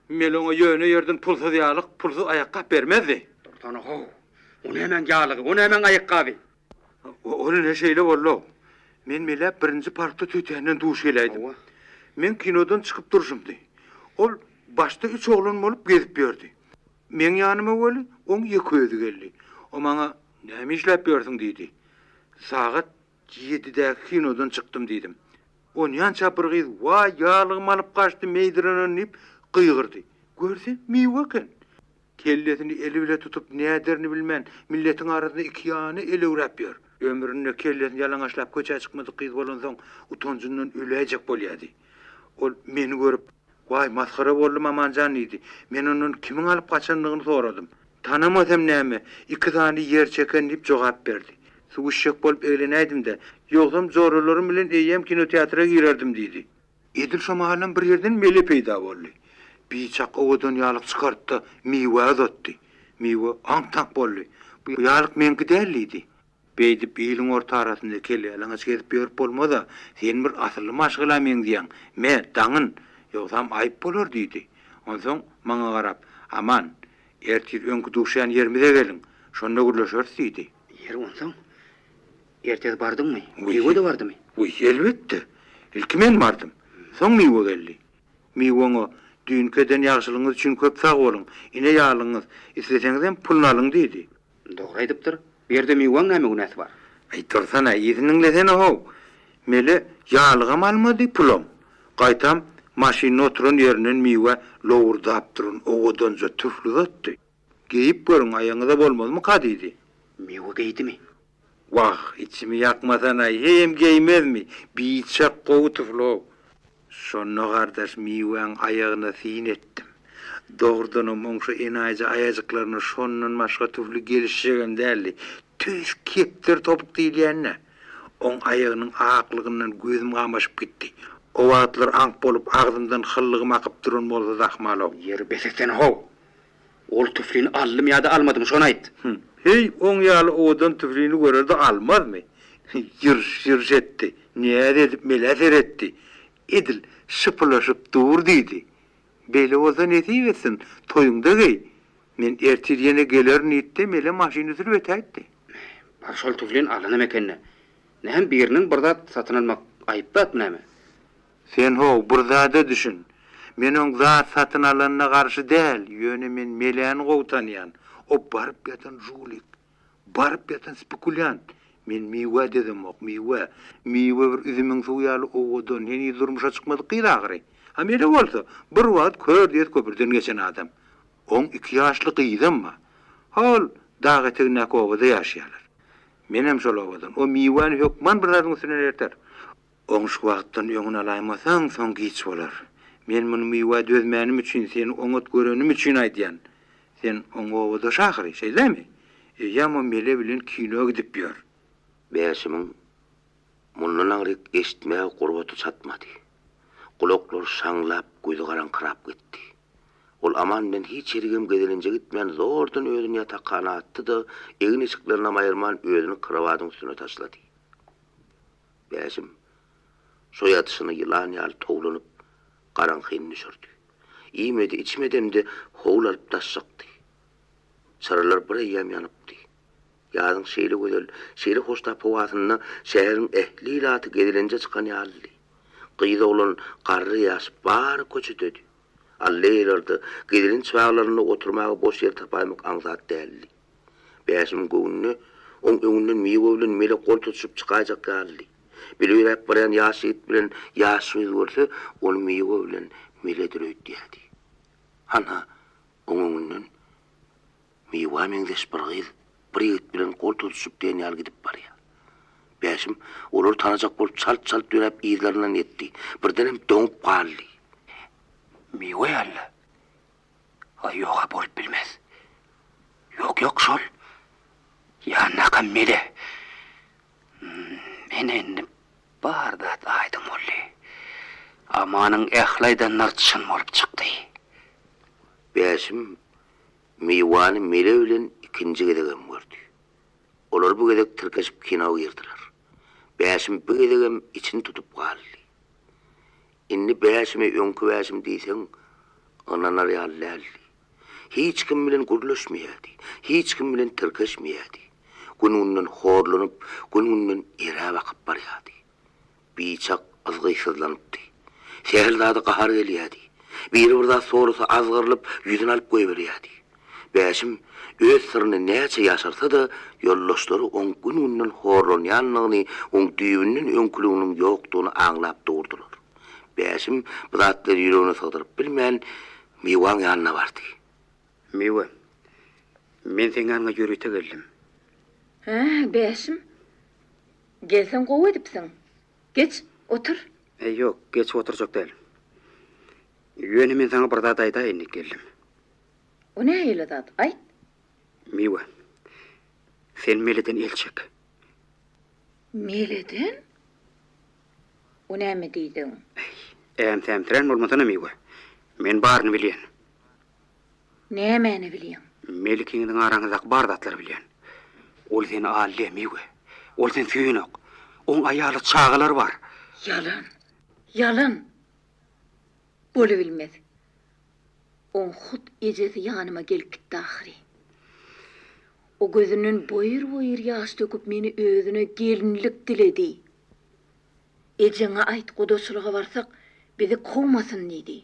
Mel oňa ýöne ýerden pulsuz ýalyk, pulsuz aýakgap bermezdi. Dursana-how! O nämäň ýalygy, o nämäň aýakgaby? Ol ine şeýle boldy-ow. Men Melä birinji parkda tötänden duş geläýdim. Hawa. Men kinodan çykyp durşumdy. Ol başda üç oglan bolup gezip ýördi. Meň ýanyma weli oň ýeke özi geldi. O maňa, Näme işläp ýörsüň diýdi. Sagat Ýedidäki kinodan çykdym diýdim. Onýança bir gyz Waý, ýarlygymy alyp gaçdy, meýdirenen diýip gygyrdy. Görse, Miwe eken. Kellesini eli bile tutup, näderini bilmän, milletiň arasynda ikiýana elewräp ýör. Ömründe kellesini ýalaňaçlap köçä çykmadyk gyz bolansoň, utanjyndan öläýjek bolýardy. Ol meni görüp, Waý, masgara boldum, Amanjan diýdi. Men ondan kimiň alyp gaçandygyny soradym. Tanamasam näme, iki sany ýer çeken diýip jogap berdi. Suw içjek bolup eglenäýdim-dä. Ýogsam joralarym bilen eýýäm kinoteatra girerdim diýdi. Edil şo mahalam bir ýerden Mele peýda boldy. Biçak owadan ýalyk çykardy-da, Miwä uzatdy. Miwe aňk-taňk boldy. Bu ýalyk meňki däl diýdi. Beýdip iliň orta arasynda kelleýalaňaç gezip ýörüp bolmaz-a, sen bir asylly maşgala meňzeýäň, me, daňyn, ýogsam aýyp bolar diýdi. Onsoň maňa garap, Aman, ertir öňki duşýan ýerimize geliň, şonda gürleşeris diýdi. Ýeri onsoň, ertir bardyňmy? Miwe-de bardymy? Wiý, elbetde. Ilki men bardym. Soň Miwe geldi. Miwe oňa, Düýnki eden ýagşylygyňyz üçin köp sag boluň, ine ýaglygyňyz, isleseňizem puluny alyň diýdi. Dogry aýdypdyr. Bu ýerde Miwaň näme günäsi bar? Aý, dursana, yzyny diňlesene-how. Mele ýalygam almady, pulam. Gaýtam, maşynda oturan ýerinden Miwä lowurdap duran owadanja tüfli uzatdy. Geýip görüň, aýagyňyza bolmazmyka diýdi. Miwe geýdimi? Wah, içimi ýakmasana, heýem geýmezmi? Biçak gowy tüfli-ow. Şonda gardaş Miwäň aýagyna syn etdim. Dogrudanam oň şo enaýyja aýajyklaryna şondan başga tüfli gelişjegem däldi. Tüýs kepderi topuk diýilýän-dä. Oň aýagynyň aklygyndan gözüm gamaşyp gitdi. O wagtlar aňk bolup agzymdan hyllygym akyp duran bolsa-da ahmal-ow. Ýeri bes etsene-how! Ol tüflini aldymy ýa-da almadymy, şony aýt! Hüm. Heý, oň ýaly owadan tüflini görer-de almazmy? Ýyrş-ýyrş etdi. Näz edip Melä seretdi. Edil şypylaşyp dur diýdi. Beýle bolsa nesip etsin, toýuňda geý. Men ertir ýene gelerin diýdi-de, Mele maşyny sürüp ötäýtdi. Bar şol tüflini alanam eken-dä. Näme biriniň bir zat satyn almak aýyp zatmy näme? Sen how, bir zada düşün. Men oň zat satyn alanyna garşy däl, ýöne men Meläni gowy tanýan. O baryp ýatan žulik. Baryp ýatan spekulýant. Men Miwä dözemok, Miwä. Miwe bir üzümiň suwy ýaly owadan, heniz durmuşa çykmadyk gyz ahyry. A Mele bolsa, bir wagt kör diýet köprüden geçen adam. Oň iki ýaşly gyzam bar. Hol, dag etegindäki obada ýaşaýarlar. Menem şol obadan. O Miwäni hökman bir zadyň üstünden erter. Oň şu wagtdan öňüni alaýmasaň, soň giç bolar. Men muny Miwä dözmänim üçin, seni oňat görenim üçin aýdýan. Sen oň obadaşy ahyry, şeýlemi? Eýýäm o Mele bilen kino gidip ýör. Bäşimiň mundan aňryk eşitmäge gurbaty çatmady. Gulaklary şaňlap, gözi garaňkyrap gitdi. Ol Aman bilen hiç ýerigem gezelenje gitmän zordan özüni ýatakhana atdy-da, egin-eşiklerinem aýyrman özüni krowadyň üstüne taşlady. Bäşim şo ýatyşyna ýylan ýaly towlanyp, garaňkyny düşürdi. Iýmedi, içmedem-de howul alyp daş çykdy. Çyralar bir eýýäm ýanypdy. Ýazyň şeýle gözel, şeýle hoştap howasynda şäheriň ähli ilaty gezelenje çykan ýalydy. Gyz-oglan, garry-ýaş bary köçededi. Alleýalarda, gezelenç baglarynda oturmaga boş ýer tapaýmak aňsat däldi. Bäşimiň göwnüne oň öňünden Miwe bilen Mele gol tutuşyp çykaýjak ýalydy. Bile ýöräp barýan ýaş ýigit bilen ýaş gyz görse, ony Miwe bilen Meledir öýtýärdi. Hanha, oň öňünden Miwä meňzeş bir gyz bir ýigit bilen gol tutuşyp diýen ýaly gidip barýar. Bäşim olary tanajak bolup çalt-çalt ýöräp yzlaryndan ýetdi. Birdenem doňup galdy. Miwe ýaly-la. Aý ýog-a bolup bilmez. Ýok, ýok şol. Ýanyndaky Mele. Ine indi bar zat aýdyň boldy. Amanyň ähli aýdanlary çyn bolup çykdy. Bäşim Miwany Mele bilen ikinji gezegem gördi. Olar bu gezek tirkeşip kino girdiler. Bäşim bu gezegem içini tutup galdy. Indi Bäşime öňki Bäşim diýseň, ynanar ýaly däldi. Hiç kim bilen gürleşmeýärdi, hiç kim bilen tirkeşmeýärdi. Gün-günden horlanyp, gün-günden eräp akyp barýardy. Biçak yzgytsyzlanypdy. Sähel zada gahary gelýärdi. Biri bir zat sorasa azgyrylyp, ýüzüni alyp goýberýärdi. Bäşim öz syryny näçe ýaşyrsa-da, ýoldaşlary oň gün-günden horlanýandygyny, oň düýbünden öňküliginiň ýokdugyny aňlap durdular. Bäşim bu zatlary ýüregine sygdyryp bilmän, Miwaň ýanyna bardy. Miwe, men seň ýanyňa ýörite geldim. Hä, Bäşim, gelseň gowy edipsiň. Geç, otur. Äý, ýok, geçip oturjak däl. Ýöne men saňa bir zat aýdaýyn diýip geldim. O nähili zat, aýt? Miwe, sen Meleden el çek. Meleden? O näme diýdigiň? Äý, äm-sämsirän bolmasana, Miwe. Men baryny bilýän. Nämäni bilýäň? Mel ikiňiziň araňyzdaky bar zatlary bilýän. Ol seni aldy, Miwe. Ol seni söýenok. Oň aýaly, çagalary bar. Ýalan! Ýalan! Bolubilmez. Oň hut ejesi ýanyma gelip gitdi ahyry. O gözünden boýur-boýur ýaş döküp meni özüne gelinlik diledi. Ejeňe aýt gudaçylyga barsak bizi kowmasyn diýdi.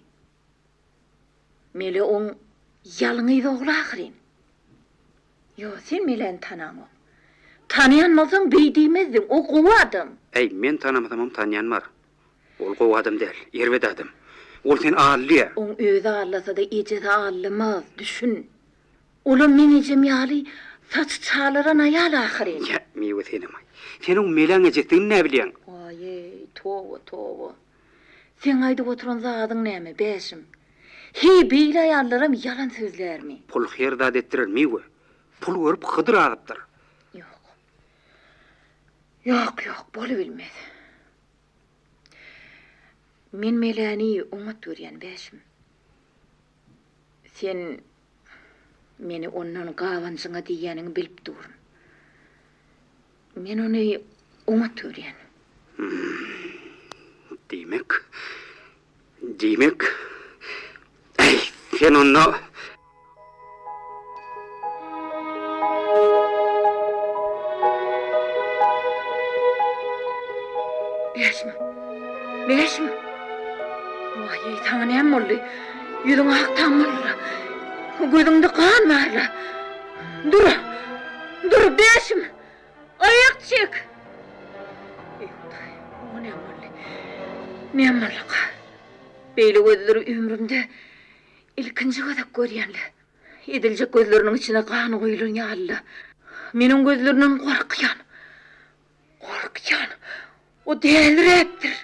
Mele oň ýalňyz ogly ahyryn. Ýo, sen Meläni tanaňok. Tanaýan bolsaň beý diýmezdiň, o gowy adam. Äý, men tanamasamam tanýan bar. Ol gowy adam däl, erbet adam. Ol seni aldyýa. Oň özi aldasa-da ejesi aldamaz, düşün. Olam meň ejem ýaly saçy çalaran aýal ahyryn. Ýa, Miwe senem-aý. Sen oň Meläň ejesdigini näbilýäň? Waý-eý, toba, toba. Seň aýdyp oturan zadyň näme, Bäşim? Heý, beýle aýallaram ýalan sözlärmi? Pul her zat etdirer, Miwe. Pul görüp Hydyr azypdyr. Ýok. Ýok, ýok, bolubilmez. Men Meläni oňat görýän, Bäşim. Sen meni ondan gabanjyňa diýýäniňi bilip durun. Men ony oňat görýän. Diýmek, diýmek, äý, sen onda. Bäşim! Bäşim! Waý-eý, saňa näme boldy? Ýüzüň ak tam boldy-la. Gözüňde gan bar-la. Dur! Dur, Bäşim! Aýak çek! Eý, Hudaý, oňa näme boldy? Näme bolduka? Beýle gözleri ömrümde ilkinji gezek görýän-le. Ediljek gözleriniň içine gan guýlan ýaly-la. Men oň gözlerinden gorkýan. Gorkýan. O däliräpdir.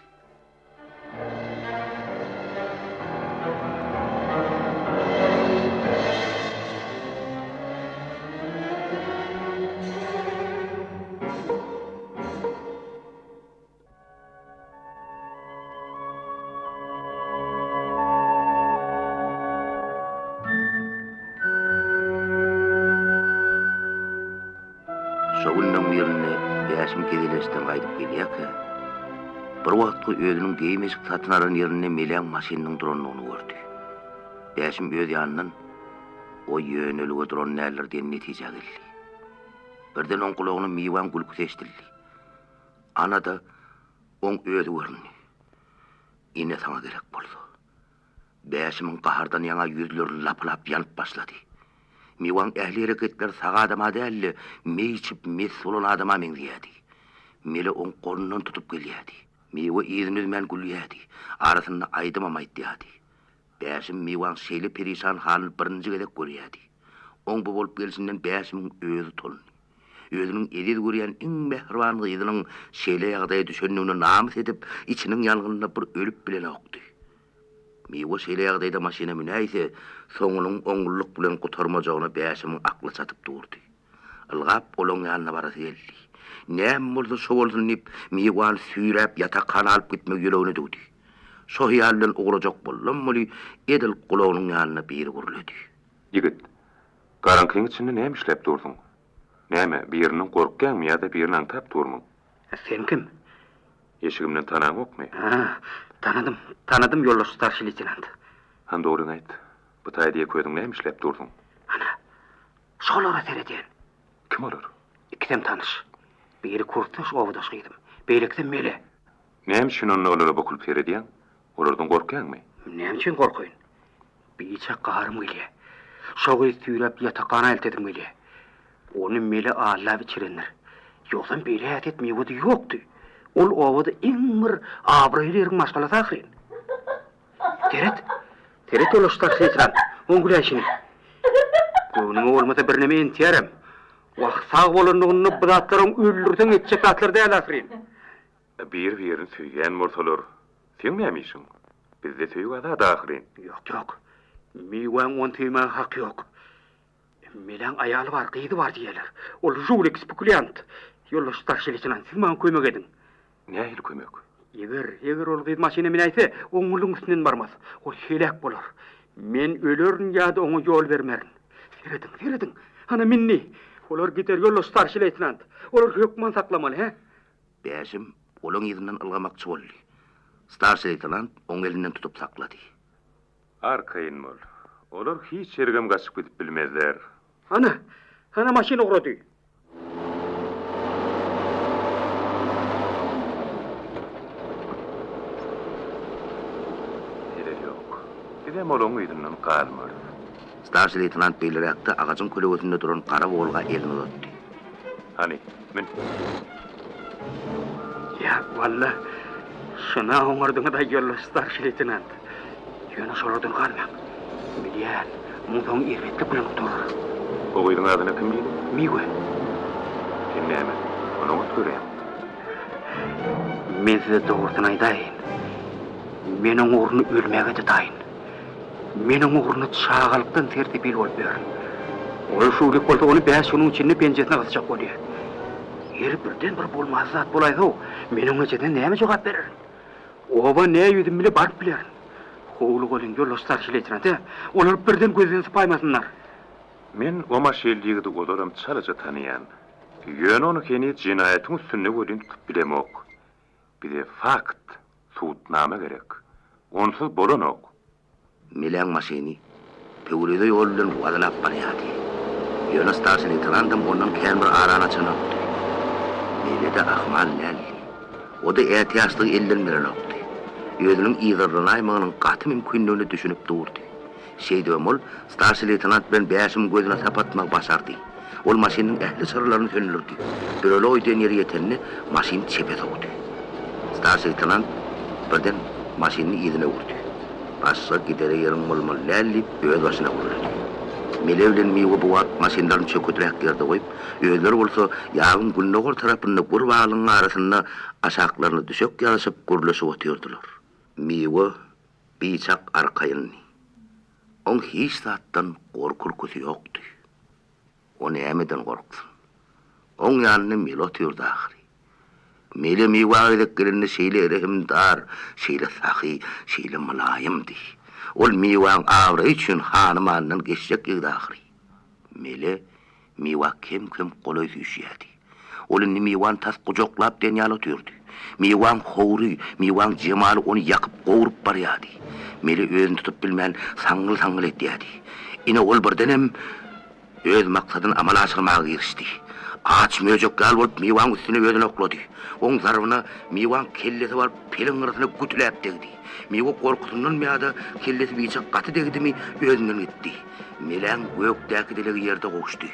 Şo günleň birinde Bäşim gezelençden gaýdyp gelýärkä, bir wagtky özüniň geýim-eşik satyn alan ýerinde Meläň maşynynyň durandygyny gördi. Bäşim öz ýanyndan, O ýönelige duran däldir diýen netijä geldi. Birden oň gulagyna Miwäň gülküsi eşidildi. Ana-da, oň özi göründi. Ine saňa gerek bolsa. Bäşimiň gahardan ýaňa ýüzleri lapylap ýanyp başlady. Miwaň ähli hereketleri sag adama däl-de, meý içip mes bolan adama meňzeýärdi. Mele oň golundan tutup gelýärdi. Miwe yzyny üzmän gülýärdi. Arasynda aýdymam aýtýardy. Bäşim Miwaň şeýle perişan halyny birinji gezek görýärdi. Oň bu bolup gelşinden Bäşimiň özi utandy. Özüniň eziz görýän iň mähriban gyzynyň şeýle ýagdaýa düşendigine namys edip, içiniň ýangynynda bir ölüp bilenokdy. Miwe şeýle ýagdaýda maşyna münäýse, soňunyň oňlulyk bilen gutarmajagyna Bäşimiň akly çatyp durdy. Ylgap olaň ýanyna barasy geldi. Näme bolsa şo bolsun diýip, Miwany süýräp ýatakhana alyp gitmegi ýüregine düwdi. Şo hyýal bilen ugrajak boldam weli, edil gulagynyň ýanynda biri gürledi. Ýigit, Garaňkyň içinde näme işläp dursuň? Näme, birinden gorkýaňmy ýa-da birini aňtap durmyň? Sen kim? Eşigimden tanaňokmy? Hä, tanadym, tanadym, ýoldaş starşiý leýtenant. Hany dogryňy aýt, bu taýda ýeke özüň näme işläp dursuň? Ana, şolara seredýän. Kim olar? Ikisem tanyş. Biri kursdaş obadaş gyzym, beýlekisem Mele. Näme üçin onda olara bukulyp seredýäň? Olardan gorkýaňmy? Näme üçin gorkaýyn? Biçak gaharym gelýä. Şo gyzy süýräp ýatakhana eltesim gelýä. Ony Mele aldap içirendir. Ýogsam beýle häsiýet Miwede ýokdy. Ol obada iň bir abraýly ýeriň maşgalasy ahyryn. Seret, seret ol starşiý leýtenant, oň güläýşini. Göwnüme bolmasa birneme entýärem. Wah, sag bolanlygynda bu zatlaram öldürseň etjek zatlar däl ahyryn. Bir-birini söýýän bolsalar, seň näme işiň? Bizde söýgi azat ahyryn. Ýok, ýok. Miwäň ony söýmäge haky ýok. Meleň aýaly bar, gyzy bar diýýärler. Ol žulik, spekulýant. Ýoldaş starşiý leýtenant, siz maňa kömek ediň. Nähili kömek? Eger, eger ol gyz maşyna münäýse, oňňulyň üstünden barmaz. Ol heläk bolar. Men ölerin ýa-da oňa ýol bermerin. Serediň, serediň! Hana mindi. Olar gider, ýoldaş starşiý leýtenant. Olary hökman saklamaly, hä? Bäşim olaň yzyndan ylgamakçy boldy. Starşiý leýtenant oň elinden tutup saklady. Arkaýyn bol. Olar hiç ýerigem gaçyp gidip bilmezler. Hana, hana maşyn ugrady. Zeleli ýok. Bizem olaň yzyndan galmarys. Starşiý leýtenant beýleräkde agajyň kölegesinde duran gara Wolga elini uzatdy. Hany, mün. Ýa, walla, şuna oňardyňyz-aý, ýoldaş starşiý leýtenant. Ýöne şolardan galmaň. Bilýän, muň soňy erbetlik bilen gutarar. O gyzyň adyna kim diýdiň? Miwe. Sen näme, ony oňat görýäň? Men size dogrusyny aýdaýyn. Men oň ugrunda ölmäge-de taýyn. Men oň ugrunda çagalykdan sersepil bolup ýörün. Ol şuwluk bolsa ony bäş günüň içinde penjesine gysjak bolýar. Ýeri birden bir bolmasy zat bolaýsa-ow, men oň ejesine näme jogap bererin? Oba nä ýüzüm bile baryp bilerin? Howlugalyň, ýoldaş starşiý leýtenant, hä? Olar birden gözden sypaýmasynlar. Men o maşylly ýigidi ozalam çalaja tanaýan. Ýöne ony heniz jenaýatyň üstünde welin tutup bilemok. Bize fakt, subutnama gerek. Onsuz bolanok. Meleň maşyny Pöwrize ýol bilen wazylap barýardy. Ýöne starşiý leýtenantam ondan kän bir arany açanokdy. Mele-de ahmal däldi. O-da ätiýaçlygy elden berenokdy. Özüniň yzarlanaýmagynyň gaty mümkindigine düşünip durdy. Şeýdibem ol starşiý leýtenant bilen Bäşimiň gözüne sap atmagy başardy. Ol maşynyň ähli çyralaryny söndürdi. Büreloý diýen ýere ýetende maşyn çepe sowdy. Starşiý leýtenant birden maşynyny yzyna öwürdi. Başga gidere ýeriň bolmaly däl diýip öz başyna gürledi. Mele bilen Miwe bu wagt maşynlaryny çökedräk ýerde goýup, özleri bolsa ýabyň gündogar tarapynda gür baglygyň arasynda aşaklaryna düşek ýazyşyp gürleşip otyrdylar. Miwe biçak arkaýyndy. Oň hiç zatdan gorky-ürküsi ýokdy. O nämeden gorksun? Oň ýanynda Mele otyrdy ahyry. Mele Miwa gezek gelende şeýle rehimdar, şeýle sahy, şeýle mylaýymdy. Ol Miwaň abraýy üçin hany-mandan geçjek ýigit ahyry. Mele Miwa kem-kem golaý süýşýärdi. Ol indi Miwany tas gujaklap diýen ýaly otyrdy. Miwaň howry, Miwaň jemaly ony ýakyp-gowrup barýardy. Mele özüni tutup bilmän saňňyl-saňňyl edýärdi. Ine ol birdenem öz maksadyny amala aşyrmaga girişdi. Aç möjek ýaly bolup Miwaň üstüne özüni oklady. Oň zarbyna Miwaň kellesi baryp peliň gyrasyna gütüläp degdi. Miwa gorkusyndanmy ýa-da kellesi biçak gaty degdimi özünden gitdi. Meläň gökdäki dilegi ýerde gowuşdy.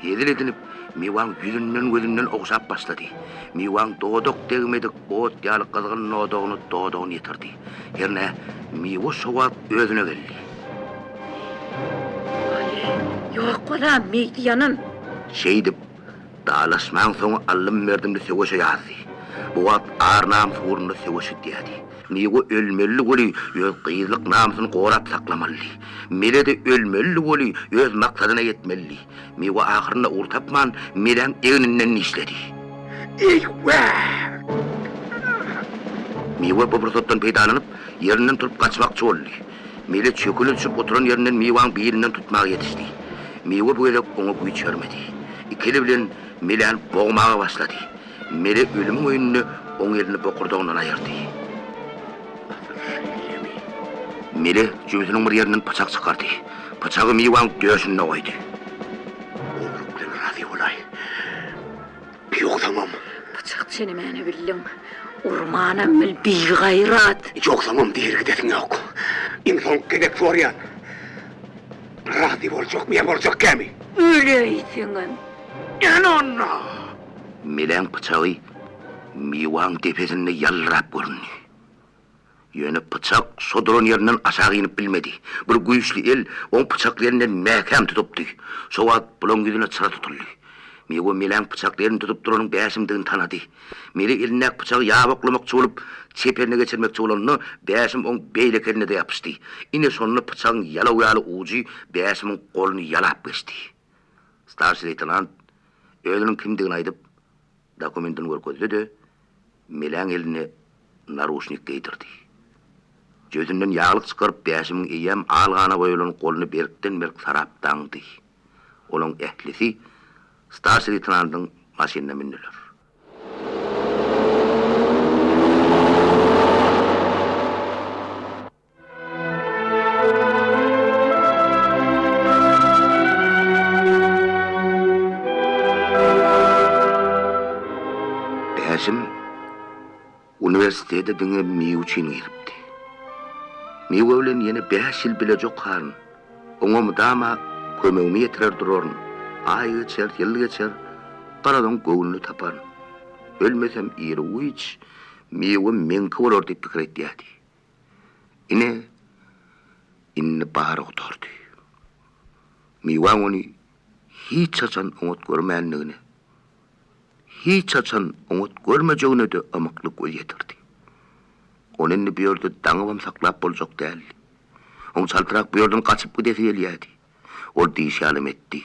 Hezil edinip, Miwaň ýüzünden-gözünden ogşap başlady. Miwaň dodak degmedik ot ýaly gyzgyn dodagyna dodagyny ýetirdi. Hernä, Miwa şo wagt özüne geldi. Aý, ýok balam, meýdi ýanan. Şeýdip, dalaşmaň soňy aldym-berdimli söweşe ýazdy. Bu wagt ar-namys ugrunda söweş gidýärdi. Miwe ölmelidi weli, öz gyzlyk namysyny gorap saklamalydy. Mele-de ölmelidi weli, öz maksadyna ýetmelidi. Miwe ahyrynda ugur tapman, Meläň egninden dişledi. Eý-wäh! Miwe bu pursatdan peýdalanyp, ýerinden turup gaçmakçy boldy. Mele çöküli düşüp oturan ýerinden Miwäň bilinden tutmaga ýetişdi. Miwe bu gezek oňa güýç bermedi. Iki eli bilen Meläni bogmaga başlady. Mele ölümiň öýünde oň elini bokurdagyndan aýyrdy. Asyl şeýlemi? Mele jübüsiniň bir ýerinden pyçak çykardy. Pyçagy Miwaň döşünde goýdy. Ogurlyk bilen razy bolaý. Ýogsamam. Pyçak çenemäni bildiň. Urmanam bil, bigaýrat! Ýogsamam diri gidesiň ýok. Iň soňky gezek soraýan. Razy boljakmy ýa boljak dälmi? Öläýseňem. Ýene onda! Meleň pyçagy Miwaň depesinde ýaldyrap göründi. Ýöne pyçak şo duran ýerinden aşak inip bilmedi. Bir güýçli el oň pyçakly elinden mäkäm tutupdy. Şo wagt bulaň ýüzüne çyra tutuldy. Miwa Meleň pyçakly elini tutup duranyň Bäşimdigini tanady. Mele elindäki pyçagy ýaba oklamakçy bolup, çep eline geçirmekçi bolanda, Bäşim oň beýleki eline-de ýapyşdy. Ine şonda pyçagyň ýalaw ýaly ujy Bäşimiň goluny ýalap geçdi. Starşiý leýtenant özüniň kimdigini aýdyp, dokumentini görkezdi-de, Meläň eline naruşnik geýdirdi. Jübüsinden ýaglyk çykaryp, Bäşimiň eýýäm al gana boýalan goluny berkden-berk sarap daňdy. Olaň ählisi starşiý leýtenantyň maşynyna mündüler. Bäşim uniwersitete diňe Miwe üçin giripdi. Miwe bilen ýene bäş ýyl bileje okaryn. Oňa mydama kömegimi ýetirer duraryn. Aý geçer, ýyl geçer, garaz oň göwnüni taparyn. Ölmesem iru-giç Miwe meňki bolar diýip pikir edýärdi. Ine, indi bary gutardy. Miwaň ony hiç haçan oňat görmändigine, hiç haçan oňat görmejegine-de ymykly göz ýetirdi. Ony indi bu ýerde daňybam saklap boljak däldi. Oň çaltrak bu ýerden gaçyp gidesi gelýärdi. Ol diýşi ýalam etdi.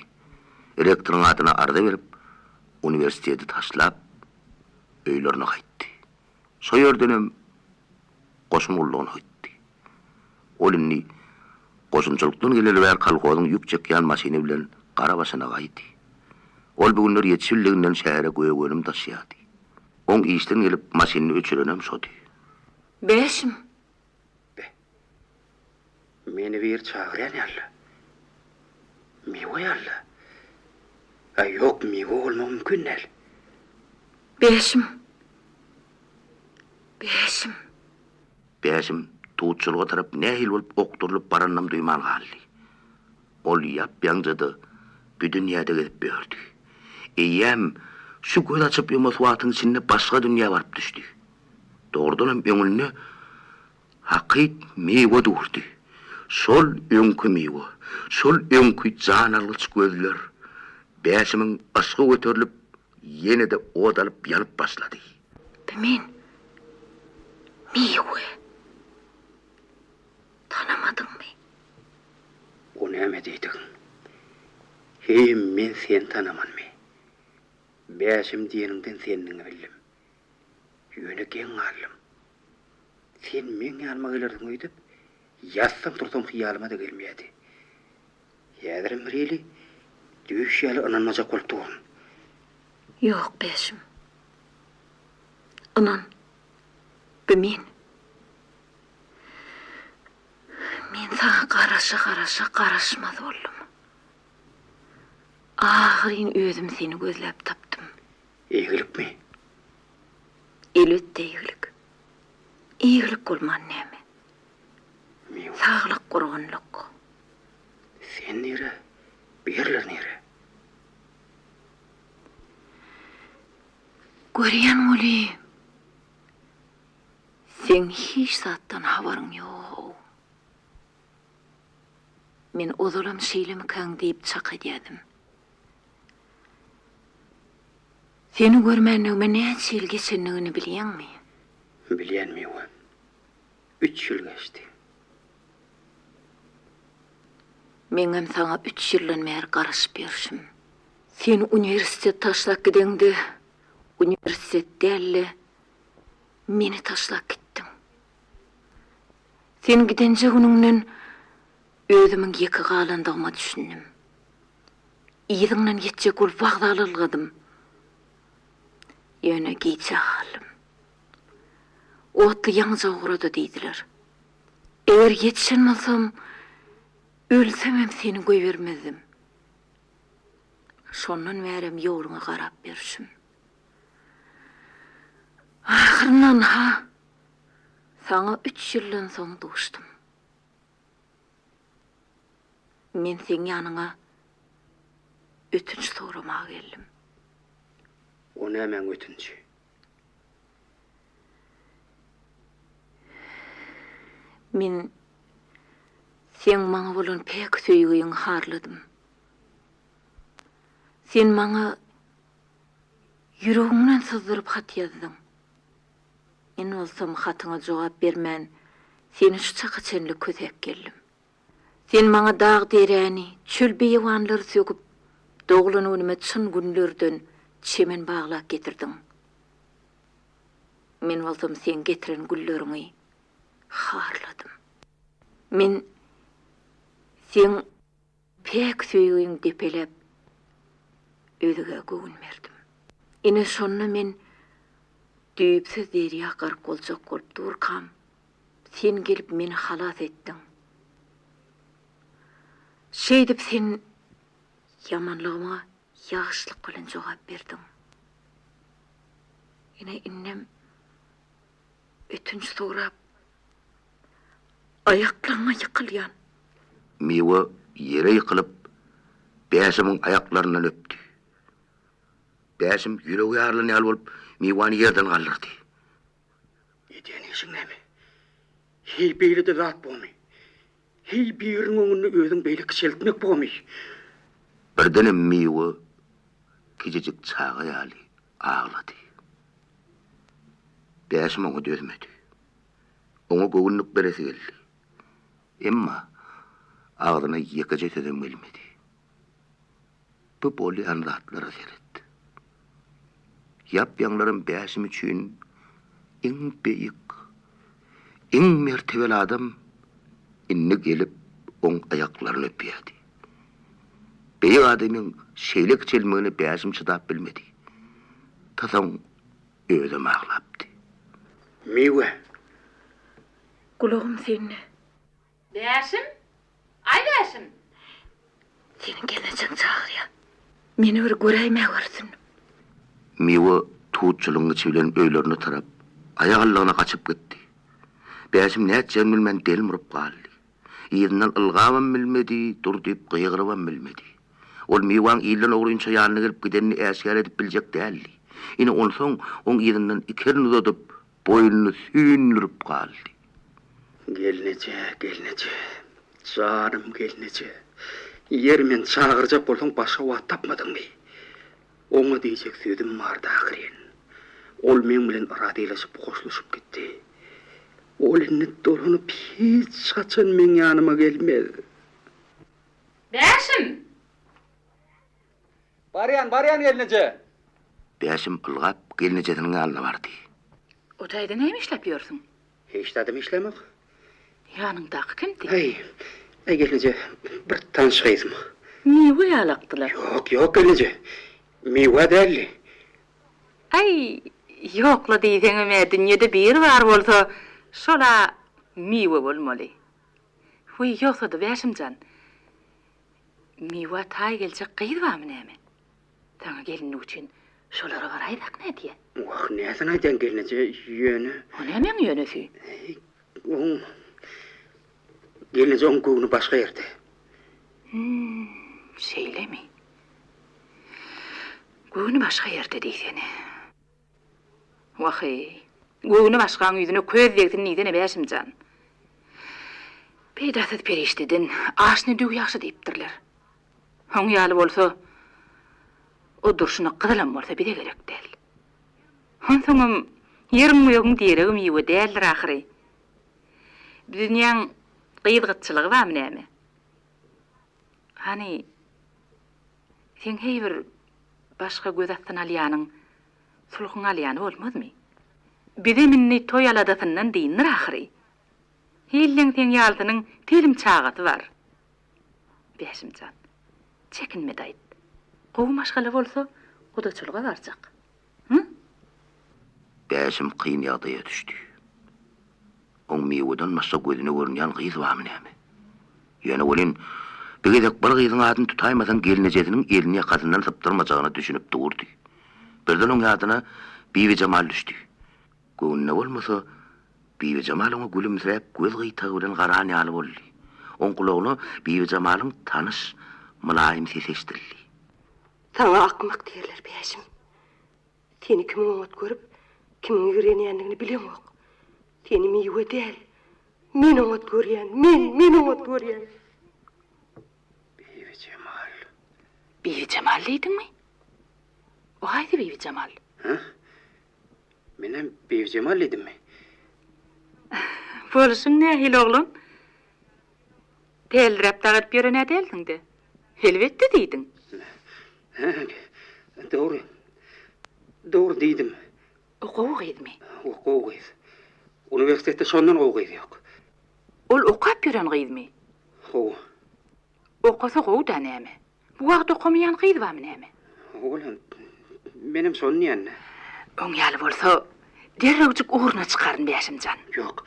Rektoryň adyna arza berip, uniwersiteti taşlap, öýlerine gaýtdy. Şo ýerdenem goşun gullugyna gitdi. Ol indi goşunçylykdan geleli bäri kolhozyň ýük çekýän maşyny bilen gara başyna gaýdy. Ol bu günler ýetişbildiginden şähere gök-önüm daşýardy. Oň işden gelip maşynyny öçürenem şody. Bäşim! Be, meni biri çagyrýan ýaly-la. Miwe ýaly-la. Aý, ýok, miwe bolmagy mümkin däl. Bäşim! Bäşim! Bäşim tutçulyga tarap nähili bolup okdurylyp baranynam duýman galdy. Ol ýap-ýaňja-da. bu dünýäde gezip ýördi. Eýýäm şu göz açyp ýumasy wagtyň içinde başga dünýä baryp düşdi. Dogrudanam öňünde hakyt Miwe durdy. Şol öňki Miwe, şol öňki jan algyç gözler Bäşimiň yşgy göterilip ýene-de ot alyp ýanyp başlady. Bu men, Miwe. Tanamadyňmy? O näme diýdigiň? Heý, men seni tanamanmy? Bäşim diýeniňden sendigiňi bildim. Ýöne geň galdym. Sen meň ýanyma gelersiň öýdüp, ýatsam-tursam hyýalyma-da gelmeýärdi. Häzirem birhili düýş ýaly ynanmajak bolup durun. Ýok, Bäşim. Ynan, bu men. Men saňa garaşa-garaşa garaşmaz boldum. Ahyryn özüm seni gözläp tapdym. Eýgilikmi? Elbetde eýgilik. Eýgilik bolman näme? Saglyk gurgunlyk. Sen nire, bu ýerler nire? Görýän weli, seň hiç zatdan habaryň ýog-ow. Men ozalam şeýlemikäň diýip çak edýädim. Seni görmänligime näçe ýyl geçendigini bilýäňmi? Bilýän Miwe. Üç ýyl geçdi. Meňem saňa üç ýyldan bäri garaşyp ýörşüm. Sen uniwersitet taşlap gideňde, uniwersitet däl-de, meni taşlap gitdiň. Sen gidenje günüňden özümiň ýeke galandygyma düşündim. Yzyňdan ýetjek bolup wagzala ylgadym. Ýöne gijä galdym. Otly ýaňyja ugrady diýdiler. Eger ýetişen bolsam, ölsemem seni goýbermezdim. Şondan bärem ýoluňa garap ýörşüm. Ahyrynda ynha, saňa üç ýyldan soň duşdum. Men seň ýanyňa ötünç soramaga geldim. O nämäň ötünji? Men seň maňa bolan päk söýgiňi harladym. Sen maňa ýüregiňden syzdyryp hat ýazdyň. Men bolsam hatyňa jogap bermän, seni şu çaka çenli kösäp geldim. Sen maňa dag-deräni, çöl-beýewanlary söküp, doglan günüme çyn günlerden çemen baglap getirdiň. Men bolsam seň getiren gülleriňi harladym. Men seň päk söýgiňi depeläp, özgä göwün berdim. Ine şonda men düýpsüz derýa gark boljak bolup durkam, Sen gelip meni halas etdiň. Şeýdip sen ýamanlygyma ýagşylyk bilen jogap berdiň. Ine indem ötünç sorap aýaklaryňa ýykylýan. Miwe ýere ýykylyp, Bäşimiň aýaklaryndan öpdi. Bäşim ýüregi ýarylan ýaly bolup, Miwäni ýerden galdyrdy. Edýän işiň näme? Heý, beýle-de zat bormy? Heý, biriniň öňünde özüň beýle kiçeltmek bormy? Birdenem Miwe kiçijik çaga ýaly aglady. Bäşim oňa dözmedi. Oňa göwünlik beresi geldi. Emma agzyna ýekeje sözem gelmedi. Bu bolýan zatlara seret. Ýap-ýaňylaram Bäşim üçin iň beýik, iň mertebeli adam indi gelip oň aýaklaryny öpýärdi. Beýik adamyň şeýle kiçelmegine Bäşim çydap bilmedi. Tasoň özem aglapdy. Miwe. Gulagym sende. Bäşim! Aý Bäşim! Seniň gelnejeň çagyrýar. Meni bir göräýmäwersin. Miwe tutçulygyň içi bilen öýlerine tarap aýagallygyna gaçyp gitdi. Bäşim nätjegini bilmän delmuryp galdy. Yzyndan ylgabam bilmedi, dur diýip gygyrybam bilmedi. Ol Miwäň ilden ogrynça ýanyna gelip gidenini äşgär edip biljek däldi. Ine, onsoň oň yzyndan iki elini uzadyp, boýnuny süýndürip galdy. Gelneje, gelneje, janym gelneje. Ýeri meni çagyrjak bolsaň başga wagt tapmadyňmy? Oňa diýjek sözüm bardy ahyryn. Ol meň bilen razylaşyp hoşlaşyp gitdi. Ol indi dolanyp hiç haçan meň ýanyma gelmez. Bäşim! Barýan, barýan gelneje! Bäşim ylgap gelnejesiniň ýanyna bardy. O taýda näme işläp ýörsüň? Hiç zadam işlämok. Ýanyňdaky kimdi? Aý, aý gelneje, bir tanyş gyzym. Miwe ýalakdylar. Ýok, ýok gelneje, miwe däldi. Aý, ýok-la diýseňem-ä dünýede biri bar bolsa, şol-a Miwe bolmaly. Wiý, ýogsa-da Bäşim jan, Miwä taý geljek gyz barmy näme? Saňa gelinlik üçin şolara baraýsak nädýä? Wah, näsini aýdýaň gelneje, ýöne. O nämäň ýönesi? Oň, gelneje oň göwni başga ýerde. Hüm, şeýlemi? Göwni başga ýerde diýsene. Wah-eý, göwni başgaň ýüzüne köz degsin diýsene Bäşim jan. Peýdasyz perişdeden aşny düw ýagşy diýipdirler. Oň ýaly bolsa, o durşuna gyzylam bolsa bize gerek däl. Onsoňam ýeriň-gögüň diregi miwe däldir ahyry. Bu dünýäň gyz gytçylygy barmy näme? Hany, seň heý bir başga göz astyna alýanyň, sulhuňy alýany bolmazmy? Bizem indi toý aladasyndan dyndyr ahyry. Hilleň seň ýalysynyň telim çagasy bar. Bäşim jan, çekinme-de aýt. Gowy maşgala bolsa, gudaçylyga barjak. Hü? Bäşim kyn ýagdaýa düşdi. Oň Miweden başga gözüne görünýän gyz barmy näme? Ýöne welin, bir gezek bir gyzyň adyny tutaýmasaň gelnejesiniň elini ýakasyndan sypdyrmajagyna düşünip durdy. Birden oň ýadyna Bibijemal düşdi. Göwnüne bolmasa, Bibijemal oňa gülümsiräp göz gyýtagy bilen garan ýaly boldy. Oň gulagyna Bibijemalyň tanyş, mylaýym sesi eşidildi. Saňa akmak diýerler, Bäşim. Seni kimiň oňat görüp, kimiň ýigrenýändigini bileňok. Seni Miwe däl, men oňat görýän, men, men oňat görýän. Bibijemal. Bibijemal diýdiňmi? O haýsy Bibijemal? Hä? Menem Bibijemal diýdimmi? Bolşuň nähili oglan? Däldiräp dagy edip ýören-ä dälsiň-dä? Elbetde diýdiň. Hä, dogry. Dogry diýdim. O gowy gyzmy? O gowy gyz. Uniwersitetde şondan gowy gyz ýok. Ol okap ýören gyzmy? Hawa. Okasa gowy-da näme? Bu wagt okamaýan gyz barmy näme? Olam, menem şony diýende. Oň ýaly bolsa, derrewjik ugruna çykaryn Bäşim jan. Ýok,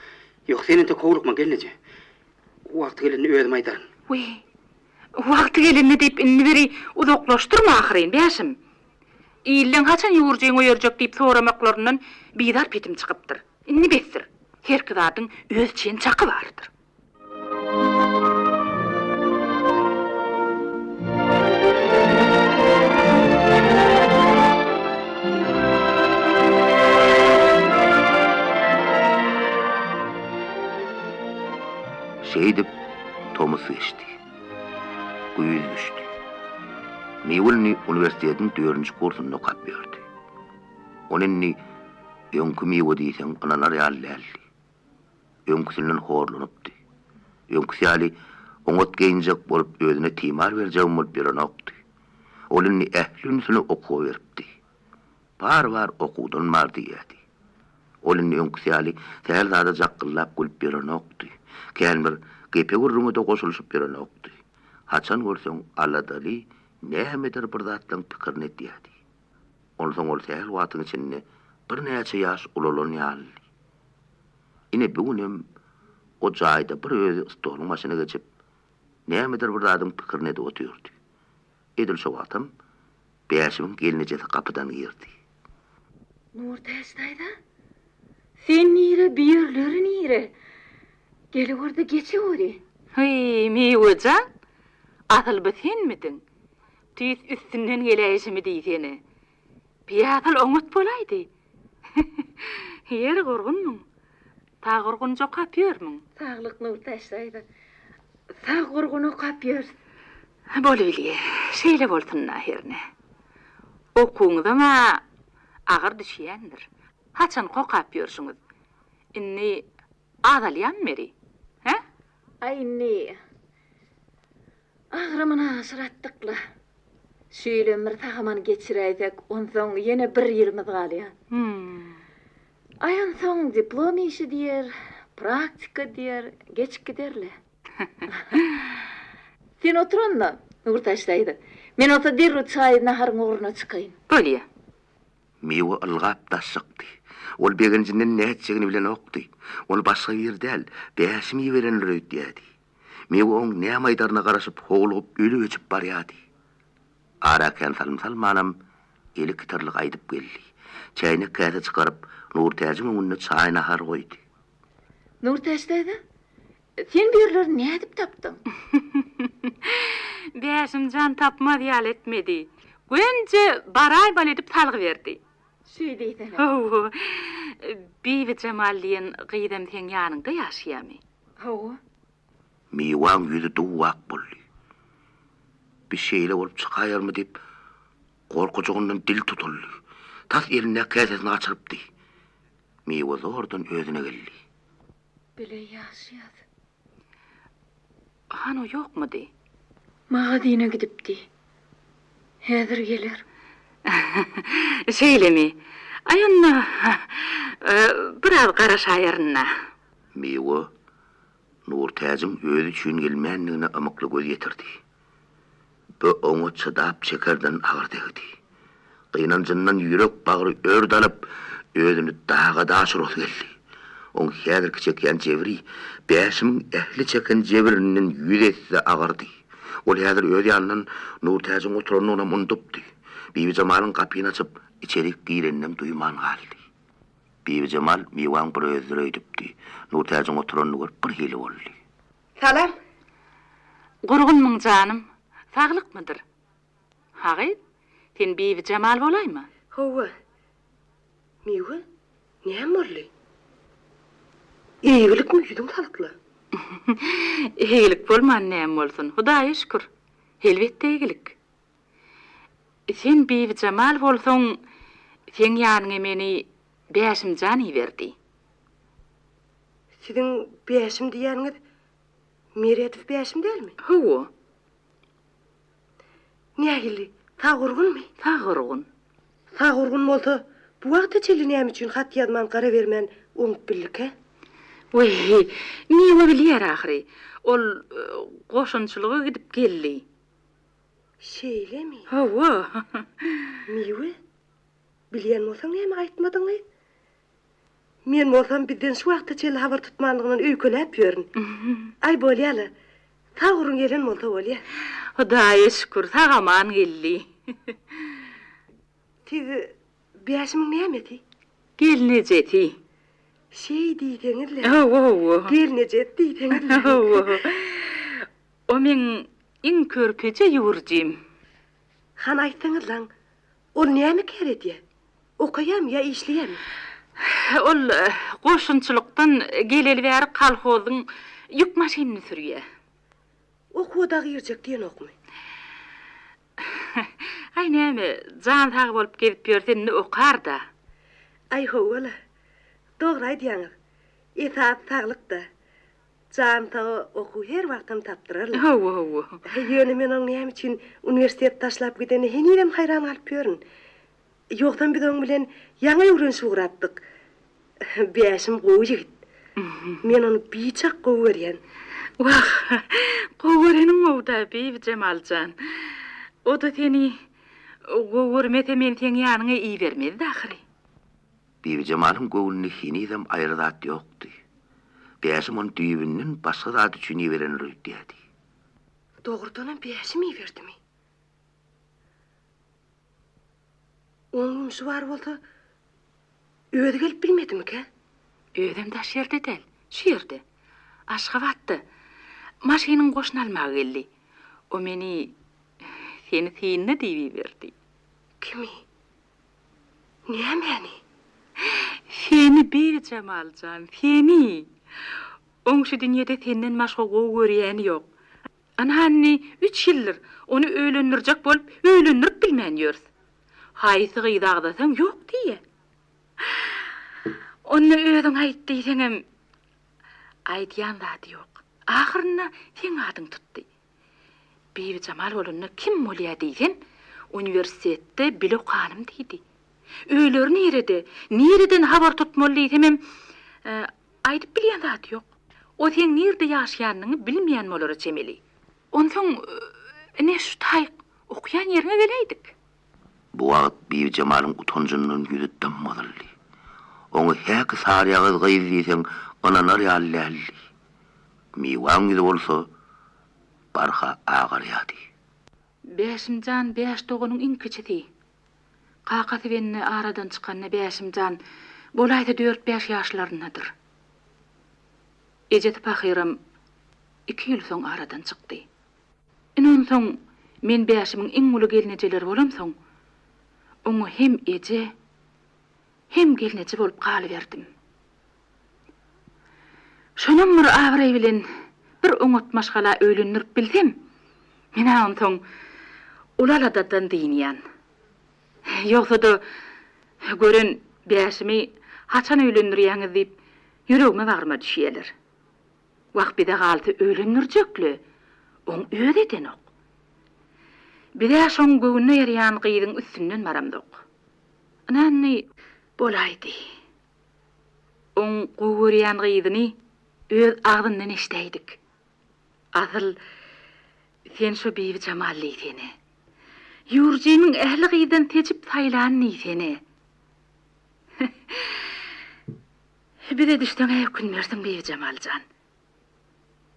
ýok, sen entek howlukma, gelneje. Wagty gelende özüm aýdaryn. Wiý, wagty gelende diýip indi biri uzaklaşdyrma ahyryn, Bäşim. Illeň haçan ýüwürjiňi oýarjak diýip soramaklaryndan bizar petim çykypdyr. Indi besdir. Herki zadyň öz çen-çaky bardyr. Şeýdip, tomus geçdi. Güýz düşdi. Miwel indi uniwersitetiň dördünji kursunda okap ýördi. Ony indi öňki Miwe diýseň ynanar ýaly däldi. Öňküsinden horlanypdy. Öňküsi ýaly oňat geýinjek bolup özüne timar berjegem bolup ýörenokdy. Ol indi ähli ünsüni okuwa beripdi. Bar-bar okuwdan bar diýýärdi. Ol indi öňküsi ýaly sähel zada jakgyllap gülüp ýörenokdy. Kän bir gepe-gürrüňe-de goşulyşyp ýörenokdy. Haçan görseň aladaly nämedir bir zatlaryň pikirini edýärdi. Onsoň ol sähel wagtyň içinde birnäçe ýaş ulalan ýalydy. Ine bu günem o jaýda bir özi stoluň başyna geçip, nämedir bir zadyň pikirini edip otyrdy. Edil şo wagtam Bäşimiň gelnejesi gapydan girdi. Nurtäç daýza, sen nire, bu ýerleri nire? Gelewerde geçeweri. Heý, Miwejan, asyl bu senmidiň? Tüýs üstünden geläýşimi diýsene. Pyýasyl oňat bolaýdy. Ýeri gurgunmyň? Sag gurgunja okap ýörmüň? Saglyk Nurtäç daýza. Sag gurgun okap ýörüs. Bolubilýä. Şeýle bolsun-da hernä. Okuwyňyzam-a agyr düşýändir. Haçan okap ýörşüňiz? Indi azalýamy beri? Hä? Aý indi Agramyny aşyr atdyk-la. Şu ýylem bir sag-aman geçiräýsek, onsoň ýene bir ýylymyz galýar. Aý, onsoň diplom işi diýer, praktika diýer, geçip gider-le. Sen otur onda, Nurtäç daýza. Men bolsa derrew çaý-naharyň ugruna çykaýyn. Bolýa. Miwe ylgap daş çykdy. Ol begenjinden nätjegini bilenokdy. Ony başga biri däl, Bäşim iberendir öýdýärdi. Miwe oň näme aýdaryna garaşyp howlugyp ölüp-öçüp barýardy. Ara kän salym salmanam eli kitirli gaýdyp geldi. Çäýnek-käse çykaryp, Nurtäjiň öňünde çaý-nahar goýdy. Nurtäç daýza, sen bu ýerleri nädip tapdyň? Bäşim jan tapmaz ýaly etmedi. Gönje baraýmaly edip salgy berdi. Şeý diýsene. Hawa, Bibijemal diýen gyzam seň ýanyňda ýaşaýamy? Hawa. Miwaň ýüzi duw-ak boldy. Bi şeýle bolup çykaýarmy diýip, gorkujygyndan dil tutuldy. Tas elindäki käsesini gaçyrypdy. Miwe zordan özüne geldi. Bile ýaşaýas. Han o ýokmudy? Magazyna gidipdi. Häzir geler. Şeýlemi? Aý onda, biraz garaşaýaryn-da. Miwe Nurtäjiň özi üçin gelmändigine ymykly göz ýetirdi. Bu oňa çydap çekerden agyr degdi. Gynanjyndan ýürek-bagry ört alyp, özüni daga daş urasy geldi. Oň häzirki çekýän jebri Bäşimiň ähli çeken jebrinden ýüz esse agyrdy. Ol häzir öz ýanyndan Nurtäjiň oturandygynam unudypdy. Bibijemalyň gapyny açyp, içerik gireninem duýman galdy. Bibijemal Miwaň bir özüdir öýdüpdi. Nurtäjiň oturanyny görüp bir hili boldy. Salam. Gurgunmyň janym, saglykmydyr? Ha gyz, sen Bibijemal bolaýma? Hawa. Miwe, näme boldy? Eýgilikmi ýüzüň salykla? Eýgilik bolman näme bolsun, Hudaýa şükür. Elbetde eýgilik. Sen Bibijemal bolsaň, seň ýanyňa meni Bäşimjan iberdi. Siziň Bäşim diýýäniňiz Meredow Bäşim dälmi? Hawa. Nähili, sag-gurgunmy? Sag-gurgun. Sag-gurgun bolsa, bu wagta çenli näme üçin hat ýazman, gara bermän oňup bildikä? Weý, Miwe bilýär ahyry. Ol goşunçylyga gidip geldi. Şeýlemi? Hawa. Miwe, bilýän bolsaň näme aýtmadyň gyz? Men bolsam bizden şu wagta çenli habar tutmanlygyndan öýkeläp ýörün. Aý bolýa-la, sag gurun gelen bolsa bolýa. Hudaýa şükür, sag-aman geldi. Siz Bäşimiň nämesi? Gelnejesi. Şeý diýseňiz-le. Hawa, hawa. Gelnejesi diýseňiz-le. Hawa. O meň iň körpeje ýüwürjim. Hany aýtsaňyzlaň, ol näme kär edýä? Okaýamy ýa işleýämi? Ol goşunçylykdan geleli bäri kolhozyň ýük maşynyny sürýä. Okuwa dagy girjek diýenokmy? Aý näme, jan sag bolup gezip ýörse indi okar-da. Aý hawa-la, dogry aýdýaňyz. Esasy saglyk-da. Jan sag okuw her wagtam tapdyrarlar. Hawa, hawa. Ýöne men oň näme üçin uniwersitet taşlap gidenine henizem haýran galyp ýörün. Ýogsam biz oň bilen ýaňy öwrenişip ugrapdyk. Bäşim gowy ýigit. Men ony biçak gowy görýän. Wah, gowy göreniň gowy-da, Bibijemal jan. O-da seni gowy görmese meni seň ýanyňa ibermezdi ahyry. Bibijemalyň göwnünde henizem aýry zat ýokdy. Bäşim ony düýbünden başga zat üçin iberendir öýdýärdi. Dogrudanam Bäşim iberdimi? Oň ýumşy bar bolsa, özi gelip bilmedimikä? Özem daş ýerde däl, şu ýerde, Aşgabatda. Maşynyň goşuny almaga geldi. O meni. Seni synla diýip iberdi. Kimi? Nämäni? Seni, Bibijemal jan, seni! Oň şu dünýede senden başga gowy görýäni ýok. Ynha indi üç ýyldyr, ony öýlendirjek bolup, öýlendirip bilmän ýörüs. Haýsy gyzy agzasaň, ýok diýýä. Onda özüň aýt diýseňem, aýdýan zady ýok. Ahyrynda seň adyň tutdy. Bibijemal bolanda kim bolýa diýsem, uniwersitetde bile okanym diýdi. Öýleri nirede, nireden habar tutmaly diýsemem, aýdyp bilýän zady ýok. O seň nirde ýaşaýanyňy bilmeýän bolara çemeli. Onsoň, ine şu taýyk okýan ýeriňe geläýdik. Bu wagt Bibijemalyň utanjyndan ýüzi dym-gyzyldy. Oňa häki saryýagyz gyz diýseň ynanar ýaly däldi. Miwäň ýüzi bolsa barha agarýardy. Bäşim jan bäş doganyň iň kiçisi. Kakasy bende aradan çykanda Bäşim jan bolaýsa dört-bäş ýaşlaryndadyr. Ejesi pahyram iki ýyl soň aradan çykdy. Ine onsoň men Bäşimiň iň uly gelnejeleri bolamsoň, oňa hem eje, hem gelneje bolup galyberdim. Şonam bir abraý bilen bir oňat maşgala öýlendirip bilsem, men-ä onsoň uly aladadan dynýan. Ýogsa-da, gören Bäşimi haçan öýlendirýäňiz diýip, ýüregime-bagryma düşýäler. Wah, bize galsa öýlendirjek-le, oň özi edenok. Biz-ä şoň göwnüne ýaraýan gyzyň üstünden baramzok. Ynha indi bolaýdy. Oň gowy görýän gyzyny öz agzyndan eşidäýdik. Asyl, sen şo Bibijemal diýsene. Ýurjymyň ähli gyzdan seçip saýlany diýsene. Bize düşseň-ä ökünmersiň, Bibijemal jan.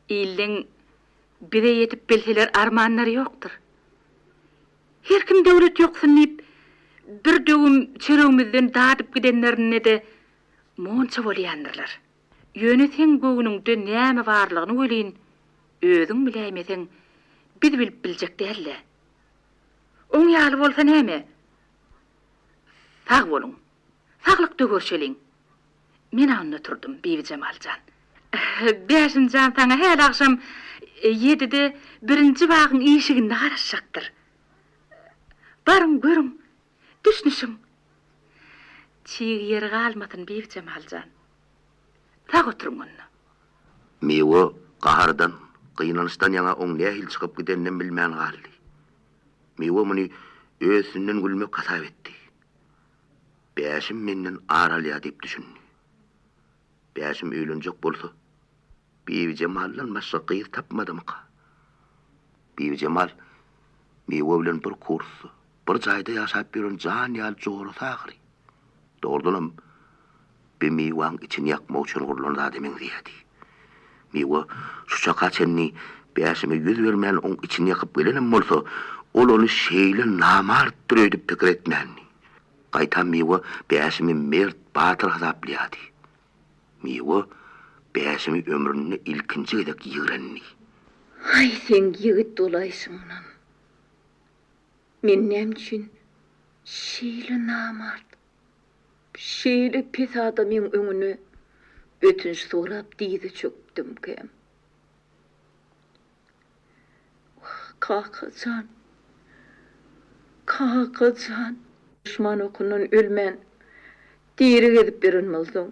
Illeň bize ýetip bilseler armanlary ýokdur. Her kim döwlet ýoksun diýip, bir döwüm çöregimizden dadyp gidenlerinde-de monça bolýandyrlar. Ýöne seň göwnüňde näme barlygyny welin özüň biläýmeseň, biz bilip biljek däl-dä. Oň ýaly bolsa näme? Sag boluň. Saglykda görşeliň. Men-ä onda turdum, Bibijemal jan. Bäşim jan saňa häli agşam ýedide birinji bagyň işiginde garaşjakdyr. Baryň, görüň, düşünişiň. Çig ýeri galmasyn, Bibijemal jan. Sag oturyň onda. Miwe gahardan, gynançdan ýaňa oň nähili çykyp gideninem bilmän galdy. Miwe muny öz üstünden gülmek hasap etdi. Bäşim menden ar alýar diýip düşündi. Bäşim öýlenjek bolsa, Bibijemaldan başga gyz tapmadymyka? Bibijemal Miwe bilen bir kursda, bir jaýda ýaşap ýören jan ýaly jorasy ahyry. Dogrudanam, bi Miwäň içini ýakmak üçin gurlan zada meňzeýärdi. Miwe şu çaka çenli Bäşime ýüz bermän oň içini ýakyp gelenem bolsa, ol ony şeýle namartdyr öýdüp pikir etmändi. Gaýtam Miwe Bäşimi mert, batyr hasaplaýardy. Miwe Bäşimi ömründe ilkinji gezek ýigrendi. Aý, seň ýigit bolaýşyňdan. Men näme üçin şeýle namart, şeýle pes adamyň öňüne ötünç sorap dyza çökdümkäm? Wah, kaka jan! Kaka jan! Duşman okundan ölmän, diri gezip ýören bolsaň,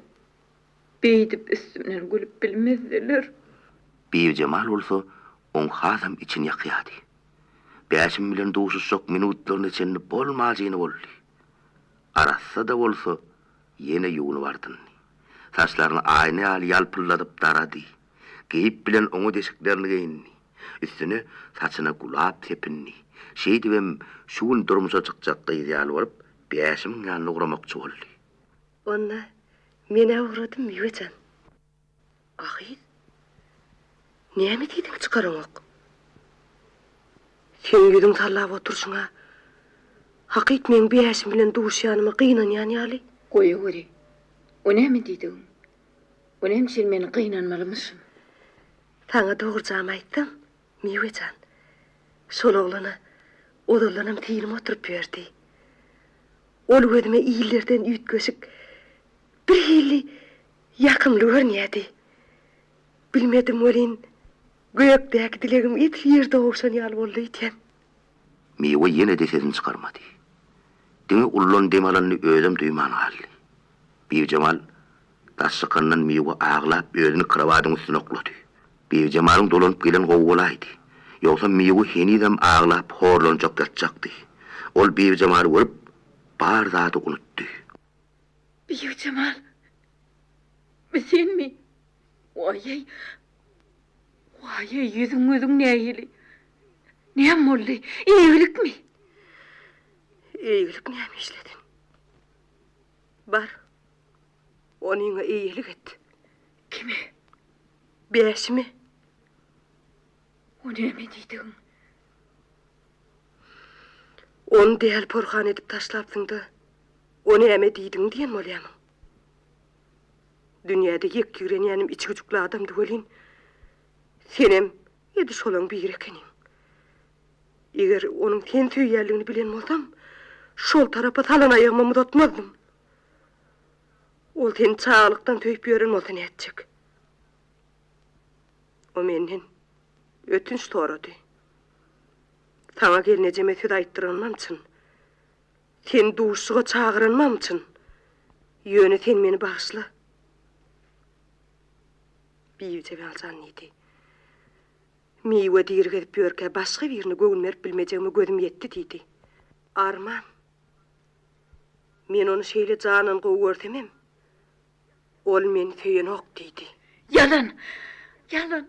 beýdip üstümden gülüp bilmezdiler. Bibijemal bolsa oň hasam içini ýakýardy. Bäşim bilen duşuşjak minutlaryna çenli bolmajyny boldy. Arassa-da bolsa, ýene ýuwnup ardyndy. Saçlaryny aýna ýaly ýalpyldadyp darady. Geýip bilen oňat eşiklerini geýindi. Üstüne saçyna gulap sepindi. Şeýdibem şu gün durmuşa çykjak gyz ýaly bolup, Bäşimiň ýanyna ugramakçy boldy. Onda men-ä ugradym, Miwe jan. A gyz, näme diýdiňi çykaraňok? Seň ýüzüň sallap oturşyň-a, hakyt meň Bäşim bilen duşýanyma gynanýan ýaly. Goýaweri, o näme diýdigiň? O näme üçin men gynanmalymyşym? Saňa dogrujamy aýtsam, Miwe jan, şol oglana. Ozaldanam synym oturyp ýördi. Ol gözüme illerden üýtgeşik, birhili ýakymly görünýärdi. Bilmedim welin, gökdäki dilegim edil ýerde gowşan ýaly boldy öýdýän. Miwe ýene-de sesini çykarmady. Diňe ullan dem alanyny özem duýman galdy. Bibijemal daş çykandan Miwe aglap özüni krowadyň üstüne oklady. Bibijemalyň dolanyp gelen gowy bolaýdy. Ýogsam Miwe henizem aglap horlanjak ýatjakdy. Ol Bibijemaly görüp bar zady unutdy. Bibijemal, bu senmi? Waý-eý, waý-eý, ýüzüň-gözüň nähili? Näme boldy? Eýgilikmi? Eýgilik näme işledin? Bar, onyňa eýelik et. Kime? Bäşime. O näme diýdigiň? Ony däl porhan edip taşlapsyň-da, o näme diýdigiň diýen bolýamyň? Dünýäde ýek ýigrenýänim içigüjükli adamdy welin, senem edil şolaň biri ekeniň. Eger onuň seni söýýänligini bilen bolsam, şol tarapa salan aýagymam uzatmazdym. Ol seni çagalykdan söýüp ýören bolsa nätjek? O menden ötünç sorady. Saňa gelnejeme söz aýtdyranymam çyn. Seni duşuşyga çagyranymam çyn. Ýöne sen meni bagyşla. Bibijemal jan diýdi. Miwe diri gezip ýörkä başga birine göwün berip bilmejegime gözüm ýetdi diýdi. Arman. Men ony şeýle jandan gowy görsemem, ol meni söýenok diýdi. Ýalan! Ýalan!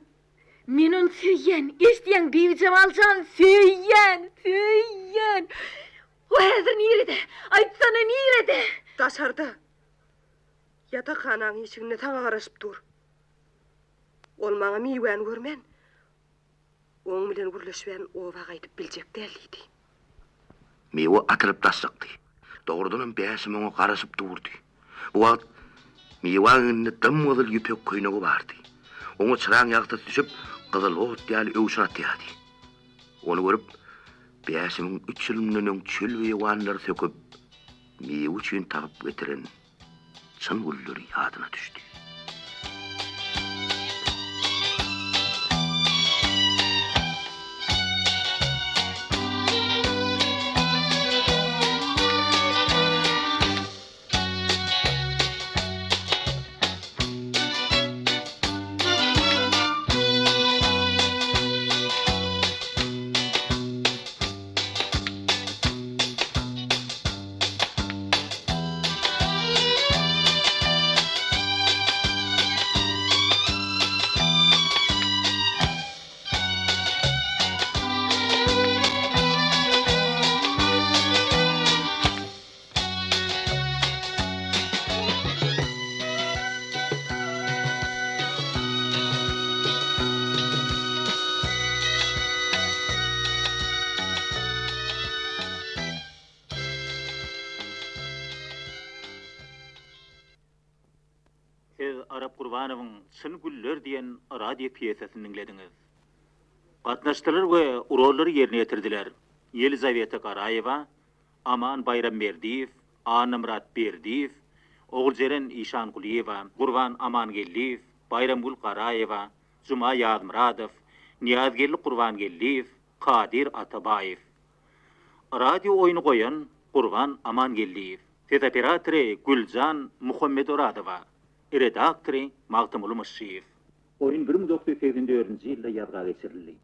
Men ony söýýän, eşidýäň Bibijemal jan, söýýän, söýýän! O häzir nirede? Aýtsana nirede? Daşarda. Ýatakhanaň işiginde saňa garaşyp dur. Ol maňa Miwäni görmän, oň bilen gürleşmän oba gaýdyp biljek däl diýdi. Miwe atylyp daş çykdy. Dogrudanam Bäşim oňa garaşyp durdy. Bu wagt Miwäň egninde dym-gyzyl ýüpek köýnegi bardy. Oňa çyraň ýagtysy düşüp, gyzyl ot ýaly öwşün atýardy. Ony görüp, Bäşimiň üç ýyl mundan öň çöl-beýewanlary söküp, Miwe üçin tapyp getiren çyn gülleri ýadyna düşdi. Siz Arap Gurbanowyň Çyn güller diýen radio pýesasyny diňlediňiz. Gatnaşdylar we rollary ýerine ýetirdiler, Ýelizaweta Garaýewa, Aman Baýramberdiýew, Annamyrat Berdiýew, Oguljeren Işangulyýewa, Gurban Amangeldiýew, Baýramgül Garaýewa, Juma Ýazmyradow, Nyýazgeldi Gurbangeldiýew, Kadyr Atabaýew. Radio oýny goýan Gurban Amangeldiýew. Ses operatory Güljan Muhammedorazowa. Redaktory Magtymguly Myşşyýew. Oýun 1984-nji ýylda ýazga geçirildi.